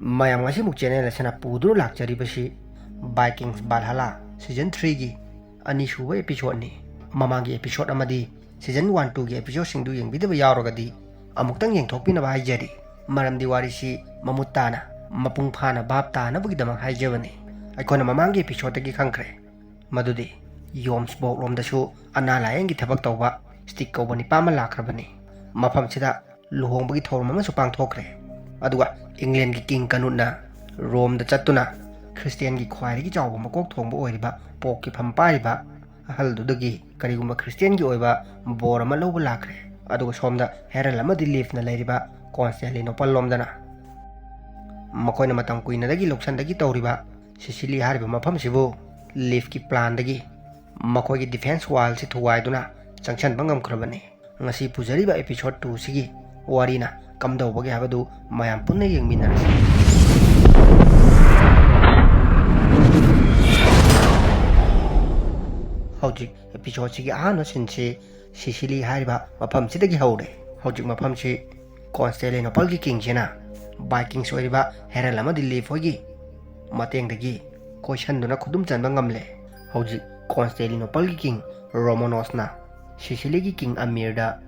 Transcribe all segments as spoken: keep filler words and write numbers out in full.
ꯃꯌꯥꯝ, ꯉꯁꯤꯃꯨꯛ ꯆꯦꯅꯦꯜ ꯑꯁꯤꯅ ꯄꯨꯗꯨꯅ ꯂꯥꯛꯆꯔꯤꯕꯁꯤ ꯕꯥꯏꯀꯤꯡꯁ ꯕꯥꯜꯍꯥꯂꯥ ꯁꯤꯖꯟ ꯊ꯭ꯔꯤꯒꯤ ꯑꯅꯤꯁꯨꯕ ꯑꯦꯄꯤꯁꯣꯗꯅꯤ꯫ ꯃꯃꯥꯡꯒꯤ ꯑꯦꯄꯤꯁꯣꯗ ꯑꯃꯗꯤ ꯁꯤꯖꯟ ꯋꯥꯟ ꯇꯨꯒꯤ ꯑꯦꯄꯤꯁꯣꯗꯁꯤꯡꯗꯨ ꯌꯦꯡꯕꯤꯗꯕ ꯌꯥꯎꯔꯒꯗꯤ ꯑꯃꯨꯛꯇꯪ ꯌꯦꯡꯊꯣꯛꯄꯤꯅꯕ ꯍꯥꯏꯖꯔꯤ꯫ ꯃꯔꯝꯗꯤ ꯋꯥꯔꯤꯁꯤ ꯃꯃꯨꯠ ꯇꯥꯅ, ꯃꯄꯨꯡ ꯐꯥꯅ ꯚꯥꯞ ꯇꯥꯅꯕꯒꯤꯗꯃꯛ ꯍꯥꯏꯖꯕꯅꯤ꯫ ꯑꯩꯈꯣꯏꯅ ꯃꯃꯥꯡꯒꯤ ꯑꯦꯄꯤꯁꯣꯗꯇꯒꯤ ꯈꯪꯈ꯭ꯔꯦ ꯃꯗꯨꯗꯤ ꯌꯣꯝꯁꯕꯣꯔꯒ ꯂꯣꯝꯗꯁꯨ ꯑꯅꯥ ꯂꯥꯌꯦꯡꯒꯤ ꯊꯕꯛ ꯇꯧꯕ ꯁ꯭ꯇꯤꯛ ꯀꯧꯕ ꯅꯤꯄꯥ ꯑꯃ ꯂꯥꯛꯈ꯭ꯔꯕꯅꯤ꯫ ꯃꯐꯝꯁꯤꯗ ꯂꯨꯍꯣꯡꯕꯒꯤ ꯊꯧꯔꯝ ꯑꯃꯁꯨ ꯄꯥꯡꯊꯣꯛꯈ꯭ꯔꯦ꯫ ꯑꯗꯨꯒ ꯏꯪꯂꯦꯟꯒꯤ ꯀꯤꯡ ꯀꯅꯨꯠꯅ ꯔꯣꯝꯗ ꯆꯠꯇꯨꯅ ꯈ꯭ꯔꯤꯁꯇꯤꯌꯥꯟꯒꯤ ꯈ꯭ꯋꯥꯏꯗꯒꯤ ꯆꯥꯎꯕ ꯃꯀꯣꯛ ꯊꯣꯡꯕ ꯑꯣꯏꯔꯤꯕ ꯄꯣꯞꯀꯤ ꯐꯝ ꯄꯥꯏꯔꯤꯕ ꯑꯍꯜꯗꯨꯗꯒꯤ ꯀꯔꯤꯒꯨꯝꯕ ꯈ꯭ꯔꯤꯁꯇꯤꯌꯥꯟꯒꯤ ꯑꯣꯏꯕ ꯕꯣꯔ ꯑꯃ ꯂꯧꯕ ꯂꯥꯛꯈ꯭ꯔꯦ꯫ ꯑꯗꯨꯒ ꯁꯣꯝꯗ ꯍꯦꯔꯜ ꯑꯃꯗꯤ ꯂꯤꯐꯅ ꯂꯩꯔꯤꯕ ꯀꯣꯟꯁꯇꯦꯂꯤꯅꯣꯄꯜ ꯂꯣꯝꯗꯅ ꯃꯈꯣꯏꯅ ꯃꯇꯝ ꯀꯨꯏꯅꯗꯒꯤ ꯂꯧꯁꯟꯗꯒꯤ ꯇꯧꯔꯤꯕ ꯁꯤꯁꯤꯂꯤ ꯍꯥꯏꯔꯤꯕ ꯃꯐꯝꯁꯤꯕꯨ ꯂꯤꯐꯀꯤ ꯄ꯭ꯂꯥꯟꯗꯒꯤ ꯃꯈꯣꯏꯒꯤ ꯗꯤꯐꯦꯟꯁ ꯋꯥꯜꯁꯤ ꯊꯨꯒꯥꯏꯗꯨꯅ ꯆꯪꯁꯟꯕ ꯉꯝꯈ꯭ꯔꯕꯅꯤ꯫ ꯉꯁꯤ ꯄꯨꯖꯔꯤꯕ ꯑꯦꯄꯤꯁꯣꯗ ꯇꯨꯁꯤꯒꯤ ꯋꯥꯔꯤꯅ ꯀꯝꯗꯧꯕꯒꯦ ꯍꯥꯏꯕꯗꯨ ꯃꯌꯥꯝ ꯄꯨꯟꯅ ꯌꯦꯡꯃꯤꯟꯅꯔꯁꯤ꯫ ꯍꯧꯖꯤꯛ ꯑꯦꯄꯤꯁꯣꯗꯁꯤꯒꯤ ꯑꯍꯥꯟꯕ ꯁꯤꯟꯁꯤ ꯁꯤꯁꯤꯂꯤ ꯍꯥꯏꯔꯤꯕ ꯃꯐꯝꯁꯤꯗꯒꯤ ꯍꯧꯔꯦ꯫ ꯍꯧꯖꯤꯛ ꯃꯐꯝꯁꯤ ꯀꯣꯟꯁꯇꯦꯂꯤꯅꯣꯄꯜꯒꯤ ꯀꯤꯡꯁꯤꯅ ꯕꯥꯏꯀꯤꯡꯁ ꯑꯣꯏꯔꯤꯕ ꯍꯦꯔꯜ ꯑꯃꯗꯤ ꯂꯤꯐ ꯍꯣꯏꯒꯤ ꯃꯇꯦꯡꯗꯒꯤ ꯀꯣꯏꯁꯟꯗꯨꯅ ꯈꯨꯗꯨꯝ ꯆꯟꯕ ꯉꯝꯂꯦ꯫ ꯍꯧꯖꯤꯛ ꯀꯣꯟꯁꯇꯦꯂꯤꯅꯣꯄꯜꯒꯤ ꯀꯤꯡ ꯔꯣꯃꯣꯅꯣꯁꯅ ꯁꯤꯁꯤꯂꯤꯒꯤ ꯀꯤꯡ ꯑꯃꯤꯔꯗ,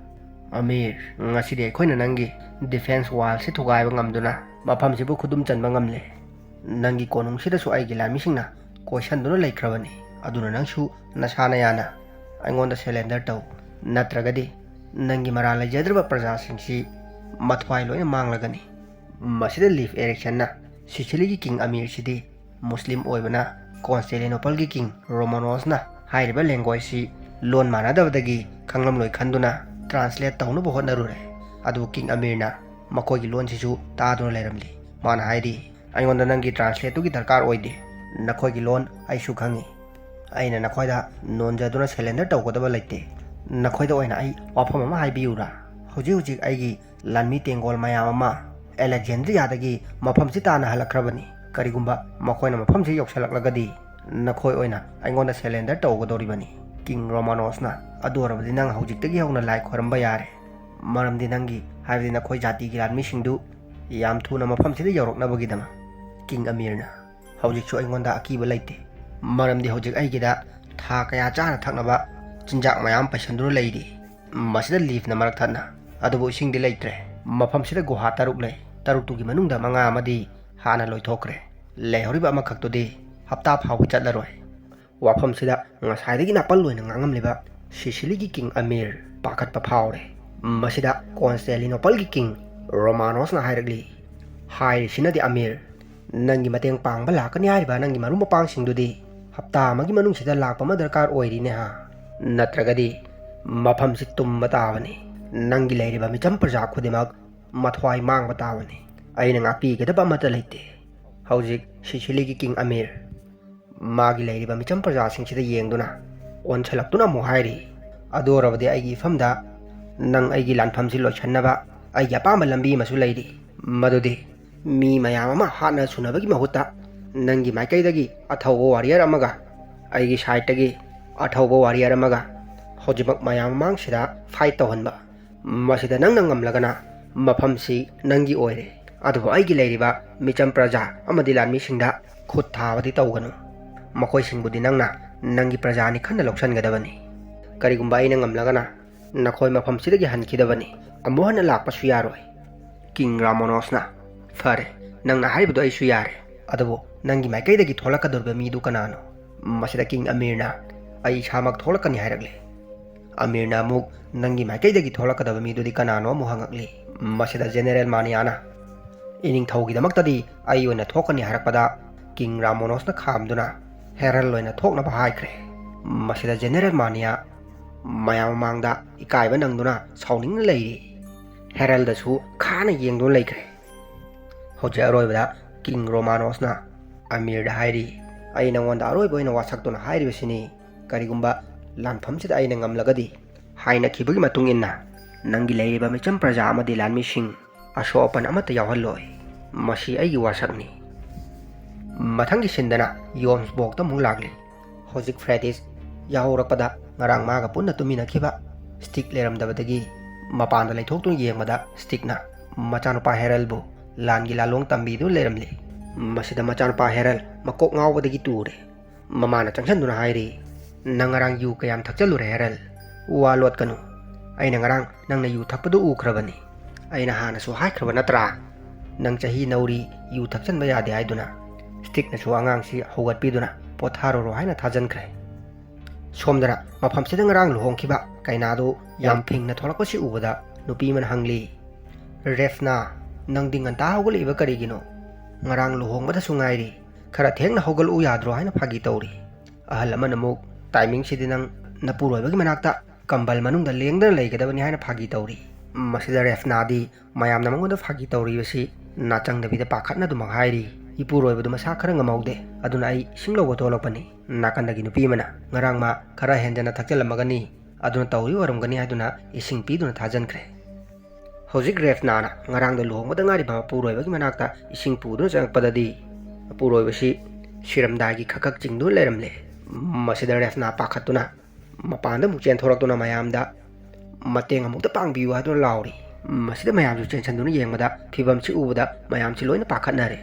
"ꯑꯃꯤꯔ, ꯉꯁꯤꯗꯤ ꯑꯩꯈꯣꯏꯅ ꯅꯪꯒꯤ ꯗꯤꯐꯦꯟꯁ ꯋꯥꯜꯁꯤ ꯊꯨꯒꯥꯏꯕ ꯉꯝꯗꯨꯅ ꯃꯐꯝꯁꯤꯕꯨ ꯈꯨꯗꯨꯝ ꯆꯟꯕ ꯉꯝꯂꯦ꯫ ꯅꯪꯒꯤ ꯀꯣꯅꯨꯡꯁꯤꯗꯁꯨ ꯑꯩꯒꯤ ꯂꯥꯟꯃꯤꯁꯤꯡꯅ ꯀꯣꯏꯁꯟꯗꯨꯅ ꯂꯩꯈ꯭ꯔꯕꯅꯤ꯫ ꯑꯗꯨꯅ ꯅꯪꯁꯨ ꯅꯁꯥꯅ ꯌꯥꯅ ꯑꯩꯉꯣꯟꯗ ꯁꯦꯂꯦꯟꯗꯔ ꯇꯧ, ꯅꯠꯇ꯭ꯔꯒꯗꯤ ꯅꯪꯒꯤ ꯃꯔꯥꯜ ꯂꯩꯖꯗ꯭ꯔꯕ ꯄ꯭ꯔꯖꯥꯁꯤꯡꯁꯤ ꯃꯊ꯭ꯋꯥꯏ ꯂꯣꯏꯅ ꯃꯥꯡꯂꯒꯅꯤ"꯫ ꯃꯁꯤꯗ ꯂꯤꯐ ꯑꯦꯔꯤꯛꯁꯟꯅ ꯁꯤꯁꯤꯂꯤꯒꯤ ꯀꯤꯡ ꯑꯃꯤꯔꯁꯤꯗꯤ ꯃꯨꯁꯂꯤꯝ ꯑꯣꯏꯕꯅ ꯀꯣꯟꯁꯇꯦꯂꯤꯅꯣꯄꯜꯒꯤ ꯀꯤꯡ ꯔꯣꯃꯥꯅꯣꯁꯅ ꯍꯥꯏꯔꯤꯕ ꯂꯦꯡꯒ꯭ꯋꯦꯖꯁꯤ ꯂꯣꯟ ꯃꯥꯟꯅꯗꯕꯗꯒꯤ ꯈꯪꯂꯝꯂꯣꯏ ꯈꯟꯗꯨꯅ ꯇ꯭ꯔꯥꯟꯁꯂꯦꯠ ꯇꯧꯅꯕ ꯍꯣꯠꯅꯔꯨꯔꯦ꯫ ꯑꯗꯨꯕꯨ ꯀꯤꯡ ꯑꯃꯤꯔꯅ ꯃꯈꯣꯏꯒꯤ ꯂꯣꯟꯁꯤꯁꯨ ꯇꯥꯗꯨꯅ ꯂꯩꯔꯝꯂꯤ꯫ ꯃꯥꯅ ꯍꯥꯏꯔꯤ, "ꯑꯩꯉꯣꯟꯗ ꯅꯪꯒꯤ ꯇ꯭ꯔꯥꯟꯁꯂꯦꯠꯇꯨꯒꯤ ꯗꯔꯀꯥꯔ ꯑꯣꯏꯗꯦ꯫ ꯅꯈꯣꯏꯒꯤ ꯂꯣꯟ ꯑꯩꯁꯨ ꯈꯪꯉꯤ꯫ ꯑꯩꯅ ꯅꯈꯣꯏꯗ ꯅꯣꯟꯖꯗꯨꯅ ꯁꯦꯂꯦꯟꯗꯔ ꯇꯧꯒꯗꯕ ꯂꯩꯇꯦ꯫ ꯅꯈꯣꯏꯗ ꯑꯣꯏꯅ ꯑꯩ ꯋꯥꯐꯝ ꯑꯃ ꯍꯥꯏꯕꯤꯌꯨꯔꯥ? ꯍꯧꯖꯤꯛ ꯍꯧꯖꯤꯛ ꯑꯩꯒꯤ ꯂꯥꯟꯃꯤ ꯇꯦꯡꯒꯣꯜ ꯃꯌꯥꯝ ꯑꯃ ꯑꯦꯂꯦꯛꯖꯦꯟꯗ꯭ꯔꯤꯌꯥꯗꯒꯤ ꯃꯐꯝꯁꯤ ꯇꯥꯟꯅ ꯍꯜꯂꯛꯈ꯭ꯔꯕꯅꯤ꯫ ꯀꯔꯤꯒꯨꯝꯕ ꯃꯈꯣꯏꯅ ꯃꯐꯝꯁꯤ ꯌꯧꯁꯤꯜꯂꯛꯂꯒꯗꯤ ꯅꯈꯣꯏ ꯑꯣꯏꯅ ꯑꯩꯉꯣꯟꯗ ꯁꯦꯂꯦꯟꯗꯔ ꯇꯧꯒꯗꯧꯔꯤꯕꯅꯤ"꯫ ꯀꯤꯡ ꯔꯣꯃꯥꯅꯣꯁꯅ, "ꯑꯗꯨ ꯑꯣꯏꯔꯕꯗꯤ ꯅꯪ ꯍꯧꯖꯤꯛꯇꯒꯤ ꯍꯧꯅ ꯂꯥꯏ ꯈꯣꯏꯔꯝꯕ ꯌꯥꯔꯦ꯫ ꯃꯔꯝꯗꯤ ꯅꯪꯒꯤ, ꯍꯥꯏꯕꯗꯤ ꯅꯈꯣꯏ ꯖꯥꯇꯤꯒꯤ ꯂꯥꯟꯃꯤꯁꯤꯡꯗꯨ ꯌꯥꯝ ꯊꯨꯅ ꯃꯐꯝꯁꯤꯗ ꯌꯧꯔꯛꯅꯕꯒꯤꯗꯃꯛ꯫ ꯀꯤꯡ ꯑꯃꯤꯔꯅ, "ꯍꯧꯖꯤꯛꯁꯨ ꯑꯩꯉꯣꯟꯗ ꯑꯀꯤꯕ ꯂꯩꯇꯦ, ꯃꯔꯝꯗꯤ ꯍꯧꯖꯤꯛ ꯑꯩꯒꯤꯗ ꯊꯥ ꯀꯌꯥ ꯆꯥꯅ ꯊꯛꯅꯕ ꯆꯤꯟꯖꯥꯛ ꯃꯌꯥꯝ ꯄꯩꯁꯟꯗꯨꯅ ꯂꯩꯔꯤ꯫ ꯃꯁꯤꯗ ꯂꯤꯐꯅ ꯃꯔꯛ ꯊꯠꯅ, ꯑꯗꯨꯕꯨ ꯏꯁꯤꯡꯗꯤ ꯂꯩꯇ꯭ꯔꯦ꯫ ꯇꯔꯨꯛꯇꯨꯒꯤ ꯃꯅꯨꯡꯗ ꯃꯉꯥ ꯑꯃꯗꯤ ꯍꯥꯟꯅ ꯂꯣꯏꯊꯣꯛꯈ꯭ꯔꯦ꯫ ꯂꯩꯍꯧꯔꯤꯕ ꯑꯃꯈꯛꯇꯨꯗꯤ ꯍꯞꯇꯥ ꯐꯥꯎꯕ ꯆꯠꯂꯔꯣꯏ"꯫ ꯋꯥꯐꯝꯁꯤꯗ ꯉꯁꯥꯏꯗꯒꯤ ꯅꯥꯄꯜ ꯑꯣꯏꯅ ꯉꯥꯡꯉꯝꯂꯤꯕ ꯁꯤꯁꯤꯂꯤꯒꯤ ꯀꯤꯡ ꯑꯃꯤꯔ ꯄꯥꯈꯠꯄ ꯐꯥꯎꯔꯦ꯫ ꯃꯁꯤꯗ ꯀꯣꯟꯁꯇꯦꯂꯤꯅꯣꯄꯜꯒꯤ ꯀꯤꯡ ꯔꯣꯃꯥꯅꯣꯁꯅ ꯍꯥꯏꯔꯛꯂꯤ, "ꯍꯥꯏꯔꯤꯁꯤꯅꯗꯤ ꯑꯃꯤꯔ, ꯅꯪꯒꯤ ꯃꯇꯦꯡ ꯄꯥꯡꯕ ꯂꯥꯛꯀꯅꯤ ꯍꯥꯏꯔꯤꯕ ꯅꯪꯒꯤ ꯃꯔꯨꯞ ꯃꯄꯥꯡꯁꯤꯡꯗꯨꯗꯤ ꯍꯞꯇꯥ ꯑꯃꯒꯤ ꯃꯅꯨꯡꯁꯤꯗ ꯂꯥꯛꯄ ꯑꯃ ꯗꯔꯀꯥꯔ ꯑꯣꯏꯔꯤꯅꯦ ꯍꯥ? ꯅꯠꯇ꯭ꯔꯒꯗꯤ ꯃꯐꯝꯁꯤ ꯇꯨꯝꯕ ꯇꯥꯕꯅꯤ꯫ ꯅꯪꯒꯤ ꯂꯩꯔꯤꯕ ꯃꯤꯆꯝ ꯄ꯭ꯔꯖꯥ ꯈꯨꯗꯤꯡꯃꯛ ꯃꯊ꯭ꯋꯥꯏ ꯃꯥꯡꯕ ꯇꯥꯕꯅꯤ꯫ ꯑꯩꯅ ꯉꯥꯛꯄꯤꯒꯗꯕ ꯑꯃꯠꯇ ꯂꯩꯇꯦ꯫ ꯍꯧꯖꯤꯛ ꯁꯤꯁꯤꯂꯤꯒꯤ ꯀꯤꯡ ꯑꯃꯤꯔ ꯃꯥꯒꯤ ꯂꯩꯔꯤꯕ ꯃꯤꯆꯝ ꯄ꯭ꯔꯖꯥꯁꯤꯡꯁꯤꯗ ꯌꯦꯡꯗꯨꯅ ꯑꯣꯟꯁꯤꯜꯂꯛꯇꯨꯅ ꯑꯃꯨꯛ ꯍꯥꯏꯔꯤ, ꯑꯗꯨ ꯑꯣꯏꯔꯕꯗꯤ ꯑꯩꯒꯤ ꯏꯐꯝꯗ ꯅꯪ ꯑꯩꯒꯤ ꯂꯥꯟꯐꯝꯁꯤ ꯂꯣꯏꯁꯤꯟꯅꯕ ꯑꯩꯒꯤ ꯑꯄꯥꯝꯕ ꯂꯝꯕꯤ ꯑꯃꯁꯨ ꯂꯩꯔꯤ꯫ ꯃꯗꯨꯗꯤ ꯃꯤ ꯃꯌꯥꯝ ꯑꯃ ꯍꯥꯠꯅ ꯁꯨꯅꯕꯒꯤ ꯃꯍꯨꯠꯇ ꯅꯪꯒꯤ ꯃꯥꯏꯀꯩꯗꯒꯤ ꯑꯊꯧꯕ ꯋꯥꯔꯤꯌꯔ ꯑꯃꯒ ꯑꯩꯒꯤ ꯁꯥꯏꯠꯇꯒꯤ ꯑꯊꯧꯕ ꯋꯥꯔꯤꯌꯔ ꯑꯃꯒ ꯍꯧꯖꯤꯛꯃꯛ ꯃꯌꯥꯝ ꯃꯃꯥꯡꯁꯤꯗ ꯐꯥꯏꯠ ꯇꯧꯍꯟꯕ꯫ ꯃꯁꯤꯗ ꯅꯪꯅ ꯉꯝꯂꯒꯅ ꯃꯐꯝꯁꯤ ꯅꯪꯒꯤ ꯑꯣꯏꯔꯦ, ꯑꯗꯨꯕꯨ ꯑꯩꯒꯤ ꯂꯩꯔꯤꯕ ꯃꯤꯆꯝ ꯄ꯭ꯔꯖꯥ ꯑꯃꯗꯤ ꯂꯥꯟꯃꯤꯁꯤꯡꯗ ꯈꯨꯠ ꯊꯥꯕꯗꯤ ꯇꯧꯒꯅꯨ꯫ ꯃꯈꯣꯏꯁꯤꯡꯕꯨꯗꯤ ꯅꯪꯅ ꯅꯪꯒꯤ ꯄ꯭ꯔꯖꯥꯅꯤ ꯈꯟꯅ ꯂꯧꯁꯤꯟꯒꯗꯕꯅꯤ꯫ ꯀꯔꯤꯒꯨꯝꯕ ꯑꯩꯅ ꯉꯝꯂꯒꯅ ꯅꯈꯣꯏ ꯃꯐꯝꯁꯤꯗꯒꯤ ꯍꯟꯈꯤꯗꯕꯅꯤ, ꯑꯃꯨꯛ ꯍꯟꯅ ꯂꯥꯛꯄꯁꯨ ꯌꯥꯔꯣꯏ"꯫ ꯀꯤꯡ ꯔꯥꯃꯣꯅꯣꯁꯅ, "ꯐꯔꯦ, ꯅꯪꯅ ꯍꯥꯏꯔꯤꯕꯗꯣ ꯑꯩꯁꯨ ꯌꯥꯔꯦ, ꯑꯗꯨꯕꯨ ꯅꯪꯒꯤ ꯃꯥꯏꯀꯩꯗꯒꯤ ꯊꯣꯛꯂꯛꯀꯗꯧꯔꯤꯕ ꯃꯤꯗꯨ ꯀꯅꯥꯅꯣ?" ꯃꯁꯤꯗ ꯀꯤꯡ ꯑꯃꯤꯔꯅ, "ꯑꯩ ꯏꯁꯥꯃꯛ ꯊꯣꯛꯂꯛꯀꯅꯤ" ꯍꯥꯏꯔꯛꯂꯦ꯫ ꯑꯃꯤꯔꯅ ꯑꯃꯨꯛ, "ꯅꯪꯒꯤ ꯃꯥꯏꯀꯩꯗꯒꯤ ꯊꯣꯛꯂꯛꯀꯗꯕ ꯃꯤꯗꯨꯗꯤ ꯀꯅꯥꯅꯣ?" ꯑꯃꯨꯛ ꯍꯪꯉꯛꯂꯤ꯫ ꯃꯁꯤꯗ ꯖꯦꯅꯦꯔꯦꯜ ꯃꯥꯅꯤꯌꯥꯅ, "ꯏꯅꯤꯡꯊꯧꯒꯤꯗꯃꯛꯇꯗꯤ ꯑꯩ ꯑꯣꯏꯅ ꯊꯣꯛꯀꯅꯤ" ꯍꯥꯏꯔꯛꯄꯗ ꯀꯤꯡ ꯔꯥꯃꯣꯅꯣꯁꯅ ꯈꯥꯝꯗꯨꯅ ꯍꯦꯔꯜ ꯑꯣꯏꯅ ꯊꯣꯛꯅꯕ ꯍꯥꯏꯈ꯭ꯔꯦ꯫ ꯃꯁꯤꯗ ꯖꯦꯅꯦꯔꯦꯜ ꯃꯥꯅꯤꯌꯥ ꯃꯌꯥꯝ ꯃꯃꯥꯡꯗ ꯏꯀꯥꯏꯕ ꯅꯪꯗꯨꯅ ꯁꯥꯎꯅꯤꯡꯅ ꯂꯩꯔꯤ꯫ ꯍꯦꯔꯜꯗꯁꯨ ꯈꯥꯅ ꯌꯦꯡꯗꯨꯅ ꯂꯩꯈ꯭ꯔꯦ꯫ ꯍꯧꯖꯤꯛ ꯑꯔꯣꯏꯕꯗ ꯀꯤꯡ ꯔꯣꯃꯥꯅꯣꯁꯅ ꯑꯃꯤꯔꯗ ꯍꯥꯏꯔꯤ, "ꯑꯩ ꯅꯉꯣꯟꯗ ꯑꯔꯣꯏꯕ ꯑꯣꯏꯅ ꯋꯥꯁꯛꯇꯨꯅ ꯍꯥꯏꯔꯤꯕꯁꯤꯅꯤ, ꯀꯔꯤꯒꯨꯝꯕ ꯂꯥꯟꯐꯝꯁꯤꯗ ꯑꯩꯅ ꯉꯝꯂꯒꯗꯤ" ꯍꯥꯏꯅꯈꯤꯕꯒꯤ ꯃꯇꯨꯡ ꯏꯟꯅ ꯅꯪꯒꯤ ꯂꯩꯔꯤꯕ ꯃꯤꯆꯝ ꯄ꯭ꯔꯖꯥ ꯑꯃꯗꯤ ꯂꯥꯟꯃꯤꯁꯤꯡ ꯑꯁꯣꯛ ꯑꯄꯟ ꯑꯃꯠꯇ ꯌꯥꯎꯍꯜꯂꯣꯏ꯫ ꯃꯁꯤ ꯑꯩꯒꯤ ꯋꯥꯁꯛꯅꯤ꯫ ꯃꯊꯪꯒꯤ ꯁꯤꯟꯗꯅ ꯌꯣꯟꯁꯕꯣꯛꯇ ꯑꯃꯨꯛ ꯂꯥꯛꯂꯤ꯫ ꯍꯧꯖꯤꯛ ꯐ꯭ꯔꯦꯗꯤꯁ ꯌꯥꯍꯧꯔꯛꯄꯗ ꯉꯔꯥꯡ ꯃꯥꯒ ꯄꯨꯟꯅ ꯇꯨꯝꯃꯤꯟꯅꯈꯤꯕ ꯁ꯭ꯇꯤꯛ ꯂꯩꯔꯝꯗꯕꯗꯒꯤ ꯃꯄꯥꯟꯗ ꯂꯩꯊꯣꯛꯇꯨꯅ ꯌꯦꯡꯕꯗ ꯁ꯭ꯇꯤꯛꯅ ꯃꯆꯥꯅꯨꯄꯥ ꯍꯦꯔꯜꯕꯨ ꯂꯥꯟꯒꯤ ꯂꯥꯂꯣꯡ ꯇꯝꯕꯤꯗꯨꯅ ꯂꯩꯔꯝꯂꯤ꯫ ꯃꯁꯤꯗ ꯃꯆꯥꯅꯨꯄꯥ ꯍꯦꯔꯜ ꯃꯀꯣꯛ ꯉꯥꯎꯕꯗꯒꯤ ꯇꯨꯔꯦ꯫ ꯃꯃꯥꯅ ꯆꯪꯁꯤꯟꯗꯨꯅ ꯍꯥꯏꯔꯤ, "ꯅꯪ ꯉꯔꯥꯡ ꯌꯨ ꯀꯌꯥꯝ ꯊꯛꯆꯜꯂꯨꯔꯦ ꯍꯦꯔꯜ? ꯋꯥ ꯂꯣꯠꯀꯅꯨ꯫ ꯑꯩꯅ ꯉꯔꯥꯡ ꯅꯪꯅ ꯌꯨ ꯊꯛꯄꯗꯨ ꯎꯈ꯭ꯔꯕꯅꯤ꯫ ꯑꯩꯅ ꯍꯥꯟꯅꯁꯨ ꯍꯥꯏꯈ꯭ꯔꯕ ꯅꯠꯇ꯭ꯔꯥ? ꯅꯪ ꯆꯍꯤ ꯅꯧꯔꯤ, ꯌꯨ ꯊꯛꯆꯟꯕ ꯌꯥꯗꯦ ꯍꯥꯏꯗꯨꯅ?" ꯁ꯭ꯇꯤꯛꯅꯁꯨ ꯑꯉꯥꯡꯁꯤ ꯍꯧꯒꯠꯄꯤꯗꯨꯅ ꯄꯣꯊꯥꯔꯨꯔꯣ ꯍꯥꯏꯅ ꯊꯥꯖꯟꯈ꯭ꯔꯦ꯫ ꯁꯣꯝꯗꯅ ꯃꯐꯝꯁꯤꯗ ꯉꯔꯥꯡ ꯂꯨꯍꯣꯡꯈꯤꯕ ꯀꯩꯅꯥꯗꯨ ꯌꯥꯝ ꯐꯤꯡꯅ ꯊꯣꯛꯂꯛꯄꯁꯤ ꯎꯕꯗ ꯅꯨꯄꯤ ꯑꯃꯅ ꯍꯪꯂꯤ, "ꯔꯦꯐꯅꯥ, ꯅꯪꯗꯤ ꯉꯟꯇꯥ ꯍꯧꯒꯠꯂꯛꯏꯕ ꯀꯔꯤꯒꯤꯅꯣ? ꯉꯔꯥꯡ ꯂꯨꯍꯣꯡꯕꯗꯁꯨ ꯉꯥꯏꯔꯤ, ꯈꯔ ꯊꯦꯡꯅ ꯍꯧꯒꯠꯂꯛꯎ ꯌꯥꯗ꯭ꯔꯣ?" ꯍꯥꯏꯅ ꯐꯥꯒꯤ ꯇꯧꯔꯤ꯫ ꯑꯍꯜ ꯑꯃꯅ ꯑꯃꯨꯛ, "ꯇꯥꯏꯃꯤꯡꯁꯤꯗꯤ ꯅꯪ ꯅꯄꯨꯔꯣꯏꯕꯒꯤ ꯃꯅꯥꯛꯇ ꯀꯝꯕꯜ ꯃꯅꯨꯡꯗ ꯂꯦꯡꯗꯅ ꯂꯩꯒꯗꯕꯅꯤ" ꯍꯥꯏꯅ ꯐꯥꯒꯤ ꯇꯧꯔꯤ꯫ ꯃꯁꯤꯗ ꯔꯦꯐꯅꯥꯗꯤ ꯃꯌꯥꯝꯅ ꯃꯉꯣꯟꯗ ꯐꯥꯒꯤ ꯇꯧꯔꯤꯕꯁꯤ ꯅꯥꯆꯪꯗꯕꯤꯗ ꯄꯥꯈꯠꯅꯗꯨꯃꯛ ꯍꯥꯏꯔꯤ, "ꯏꯄꯨꯔꯣꯏꯕꯗꯨ ꯃꯁꯥ ꯈꯔ ꯉꯝꯍꯧꯗꯦ, ꯑꯗꯨꯅ ꯑꯩ ꯏꯁꯤꯡ ꯂꯧꯕ ꯊꯣꯛꯂꯛꯄꯅꯤ"꯫ ꯅꯥꯀꯟꯗꯒꯤ ꯅꯨꯄꯤ ꯑꯃꯅ, "ꯉꯔꯥꯡ ꯃꯥ ꯈꯔ ꯍꯦꯟꯖꯟꯅ ꯊꯛꯆꯜꯂꯝꯃꯒꯅꯤ, ꯑꯗꯨꯅ ꯇꯧꯔꯤ ꯑꯣꯏꯔꯝꯒꯅꯤ" ꯍꯥꯏꯗꯨꯅ ꯏꯁꯤꯡ ꯄꯤꯗꯨꯅ ꯊꯥꯖꯟꯈ꯭ꯔꯦ꯫ ꯍꯧꯖꯤꯛ ꯔꯦꯐꯅꯥꯅ ꯉꯔꯥꯡꯗ ꯂꯨꯍꯣꯡꯕꯗ ꯉꯥꯏꯔꯤꯕ ꯃꯄꯨꯔꯣꯏꯕꯒꯤ ꯃꯅꯥꯛꯇ ꯏꯁꯤꯡ ꯄꯨꯗꯨꯅ ꯆꯪꯉꯛꯄꯗꯗꯤ ꯃꯄꯨꯔꯣꯏꯕꯁꯤ ꯁꯤꯔꯝꯗꯥꯏꯒꯤ ꯈꯛ ꯈꯛ ꯆꯤꯡꯗꯨꯅ ꯂꯩꯔꯝꯂꯦ꯫ ꯃꯁꯤꯗ ꯔꯦꯐꯅꯥ ꯄꯥꯈꯠꯇꯨꯅ ꯃꯄꯥꯟꯗ ꯑꯃꯨꯛ ꯆꯦꯟꯊꯣꯔꯛꯇꯨꯅ ꯃꯌꯥꯝꯗ "ꯃꯇꯦꯡ ꯑꯃꯨꯛꯇ ꯄꯥꯡꯕꯤꯌꯨ" ꯍꯥꯏꯗꯨꯅ ꯂꯥꯎꯔꯤ꯫ ꯃꯁꯤꯗ ꯃꯌꯥꯝꯁꯨ ꯆꯦꯟꯁꯤꯟꯗꯨꯅ ꯌꯦꯡꯕꯗ ꯐꯤꯕꯝꯁꯤ ꯎꯕꯗ ꯃꯌꯥꯝꯁꯤ ꯂꯣꯏꯅ ꯄꯥꯈꯠꯅꯔꯦ꯫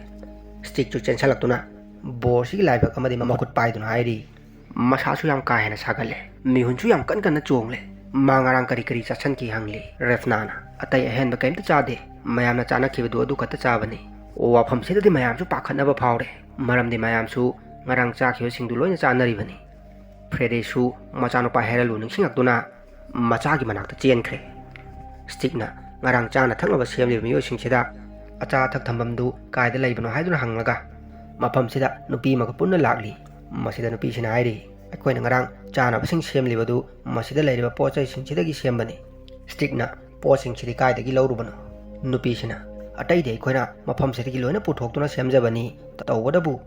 ꯁ꯭ꯇꯤꯛꯁꯨ ꯆꯦꯟꯁꯤꯜꯂꯛꯇꯨꯅ ꯕꯣꯔꯁꯤꯒꯤ ꯂꯥꯏꯕꯛ ꯑꯃꯗꯤ ꯃꯈꯨꯠ ꯄꯥꯏꯗꯨꯅ ꯍꯥꯏꯔꯤ, "ꯃꯁꯥꯁꯨ ꯌꯥꯝ ꯀꯥ ꯍꯦꯟꯅ ꯁꯥꯒꯠꯂꯦ, ꯃꯤꯍꯨꯟꯁꯨ ꯌꯥꯝ ꯀꯟ ꯀꯟꯅ ꯆꯣꯡꯂꯦ꯫ ꯃꯥ ꯉꯔꯥꯡ ꯀꯔꯤ ꯀꯔꯤ ꯆꯥꯁꯟꯈꯤ?" ꯍꯪꯂꯤ꯫ ꯔꯦꯐꯅꯥꯅ, "ꯑꯇꯩ ꯑꯍꯦꯟꯕ ꯀꯩꯝꯇ ꯆꯥꯗꯦ, ꯃꯌꯥꯝꯅ ꯆꯥꯅꯈꯤꯕꯗꯨ ꯑꯗꯨ ꯈꯛꯇ ꯆꯥꯕꯅꯤ"꯫ ꯋꯥꯐꯝꯁꯤꯗꯗꯤ ꯃꯌꯥꯝꯁꯨ ꯄꯥꯈꯠꯅꯕ ꯐꯥꯎꯔꯦ, ꯃꯔꯝꯗꯤ ꯃꯌꯥꯝꯁꯨ ꯉꯔꯥꯡ ꯆꯥꯈꯤꯕꯁꯤꯡꯗꯨ ꯂꯣꯏꯅ ꯆꯥꯅꯔꯤꯕꯅꯤ꯫ ꯐ꯭ꯔꯦꯗꯦꯁꯨ ꯃꯆꯥꯅꯨꯄꯥ ꯍꯦꯔꯜꯕꯨ ꯅꯤꯡꯁꯤꯡꯂꯛꯇꯨꯅ ꯃꯆꯥꯒꯤ ꯃꯅꯥꯛꯇ ꯆꯦꯟꯈ꯭ꯔꯦ꯫ ꯁ꯭ꯇꯤꯛꯅ ꯉꯔꯥꯡ ꯆꯥꯅ ꯊꯛꯅꯕ ꯁꯦꯝꯂꯤꯕ ꯃꯤꯑꯣꯏꯁꯤꯡꯁꯤꯗ ꯑꯆꯥ ꯑꯊꯛ ꯊꯝꯐꯝꯗꯨ ꯀꯥꯏꯗ ꯂꯩꯕꯅꯣ ꯍꯥꯏꯗꯨꯅ ꯍꯪꯂꯒ, ꯃꯐꯝꯁꯤꯗ ꯅꯨꯄꯤ ꯑꯃꯒ ꯄꯨꯟꯅ ꯂꯥꯛꯂꯤ꯫ ꯃꯁꯤꯗ ꯅꯨꯄꯤꯁꯤꯅ ꯍꯥꯏꯔꯤ, "ꯑꯩꯈꯣꯏꯅ ꯉꯔꯥꯡ ꯆꯥꯅꯕꯁꯤꯡ ꯁꯦꯝꯂꯤꯕꯗꯨ ꯃꯁꯤꯗ ꯂꯩꯔꯤꯕ ꯄꯣꯠ ꯆꯩꯁꯤꯡꯁꯤꯗꯒꯤ ꯁꯦꯝꯕꯅꯤ"꯫ ꯁ꯭ꯇꯤꯛꯅ, "ꯄꯣꯠꯁꯤꯡꯁꯤꯗꯤ ꯀꯥꯏꯗꯒꯤ ꯂꯧꯔꯨꯕꯅꯣ?" ꯅꯨꯄꯤꯁꯤꯅ, "ꯑꯇꯩꯗꯤ ꯑꯩꯈꯣꯏꯅ ꯃꯐꯝꯁꯤꯗꯒꯤ ꯂꯣꯏꯅ ꯄꯨꯊꯣꯛꯇꯨꯅ ꯁꯦꯝꯖꯕꯅꯤ, ꯇꯧꯕꯇꯕꯨ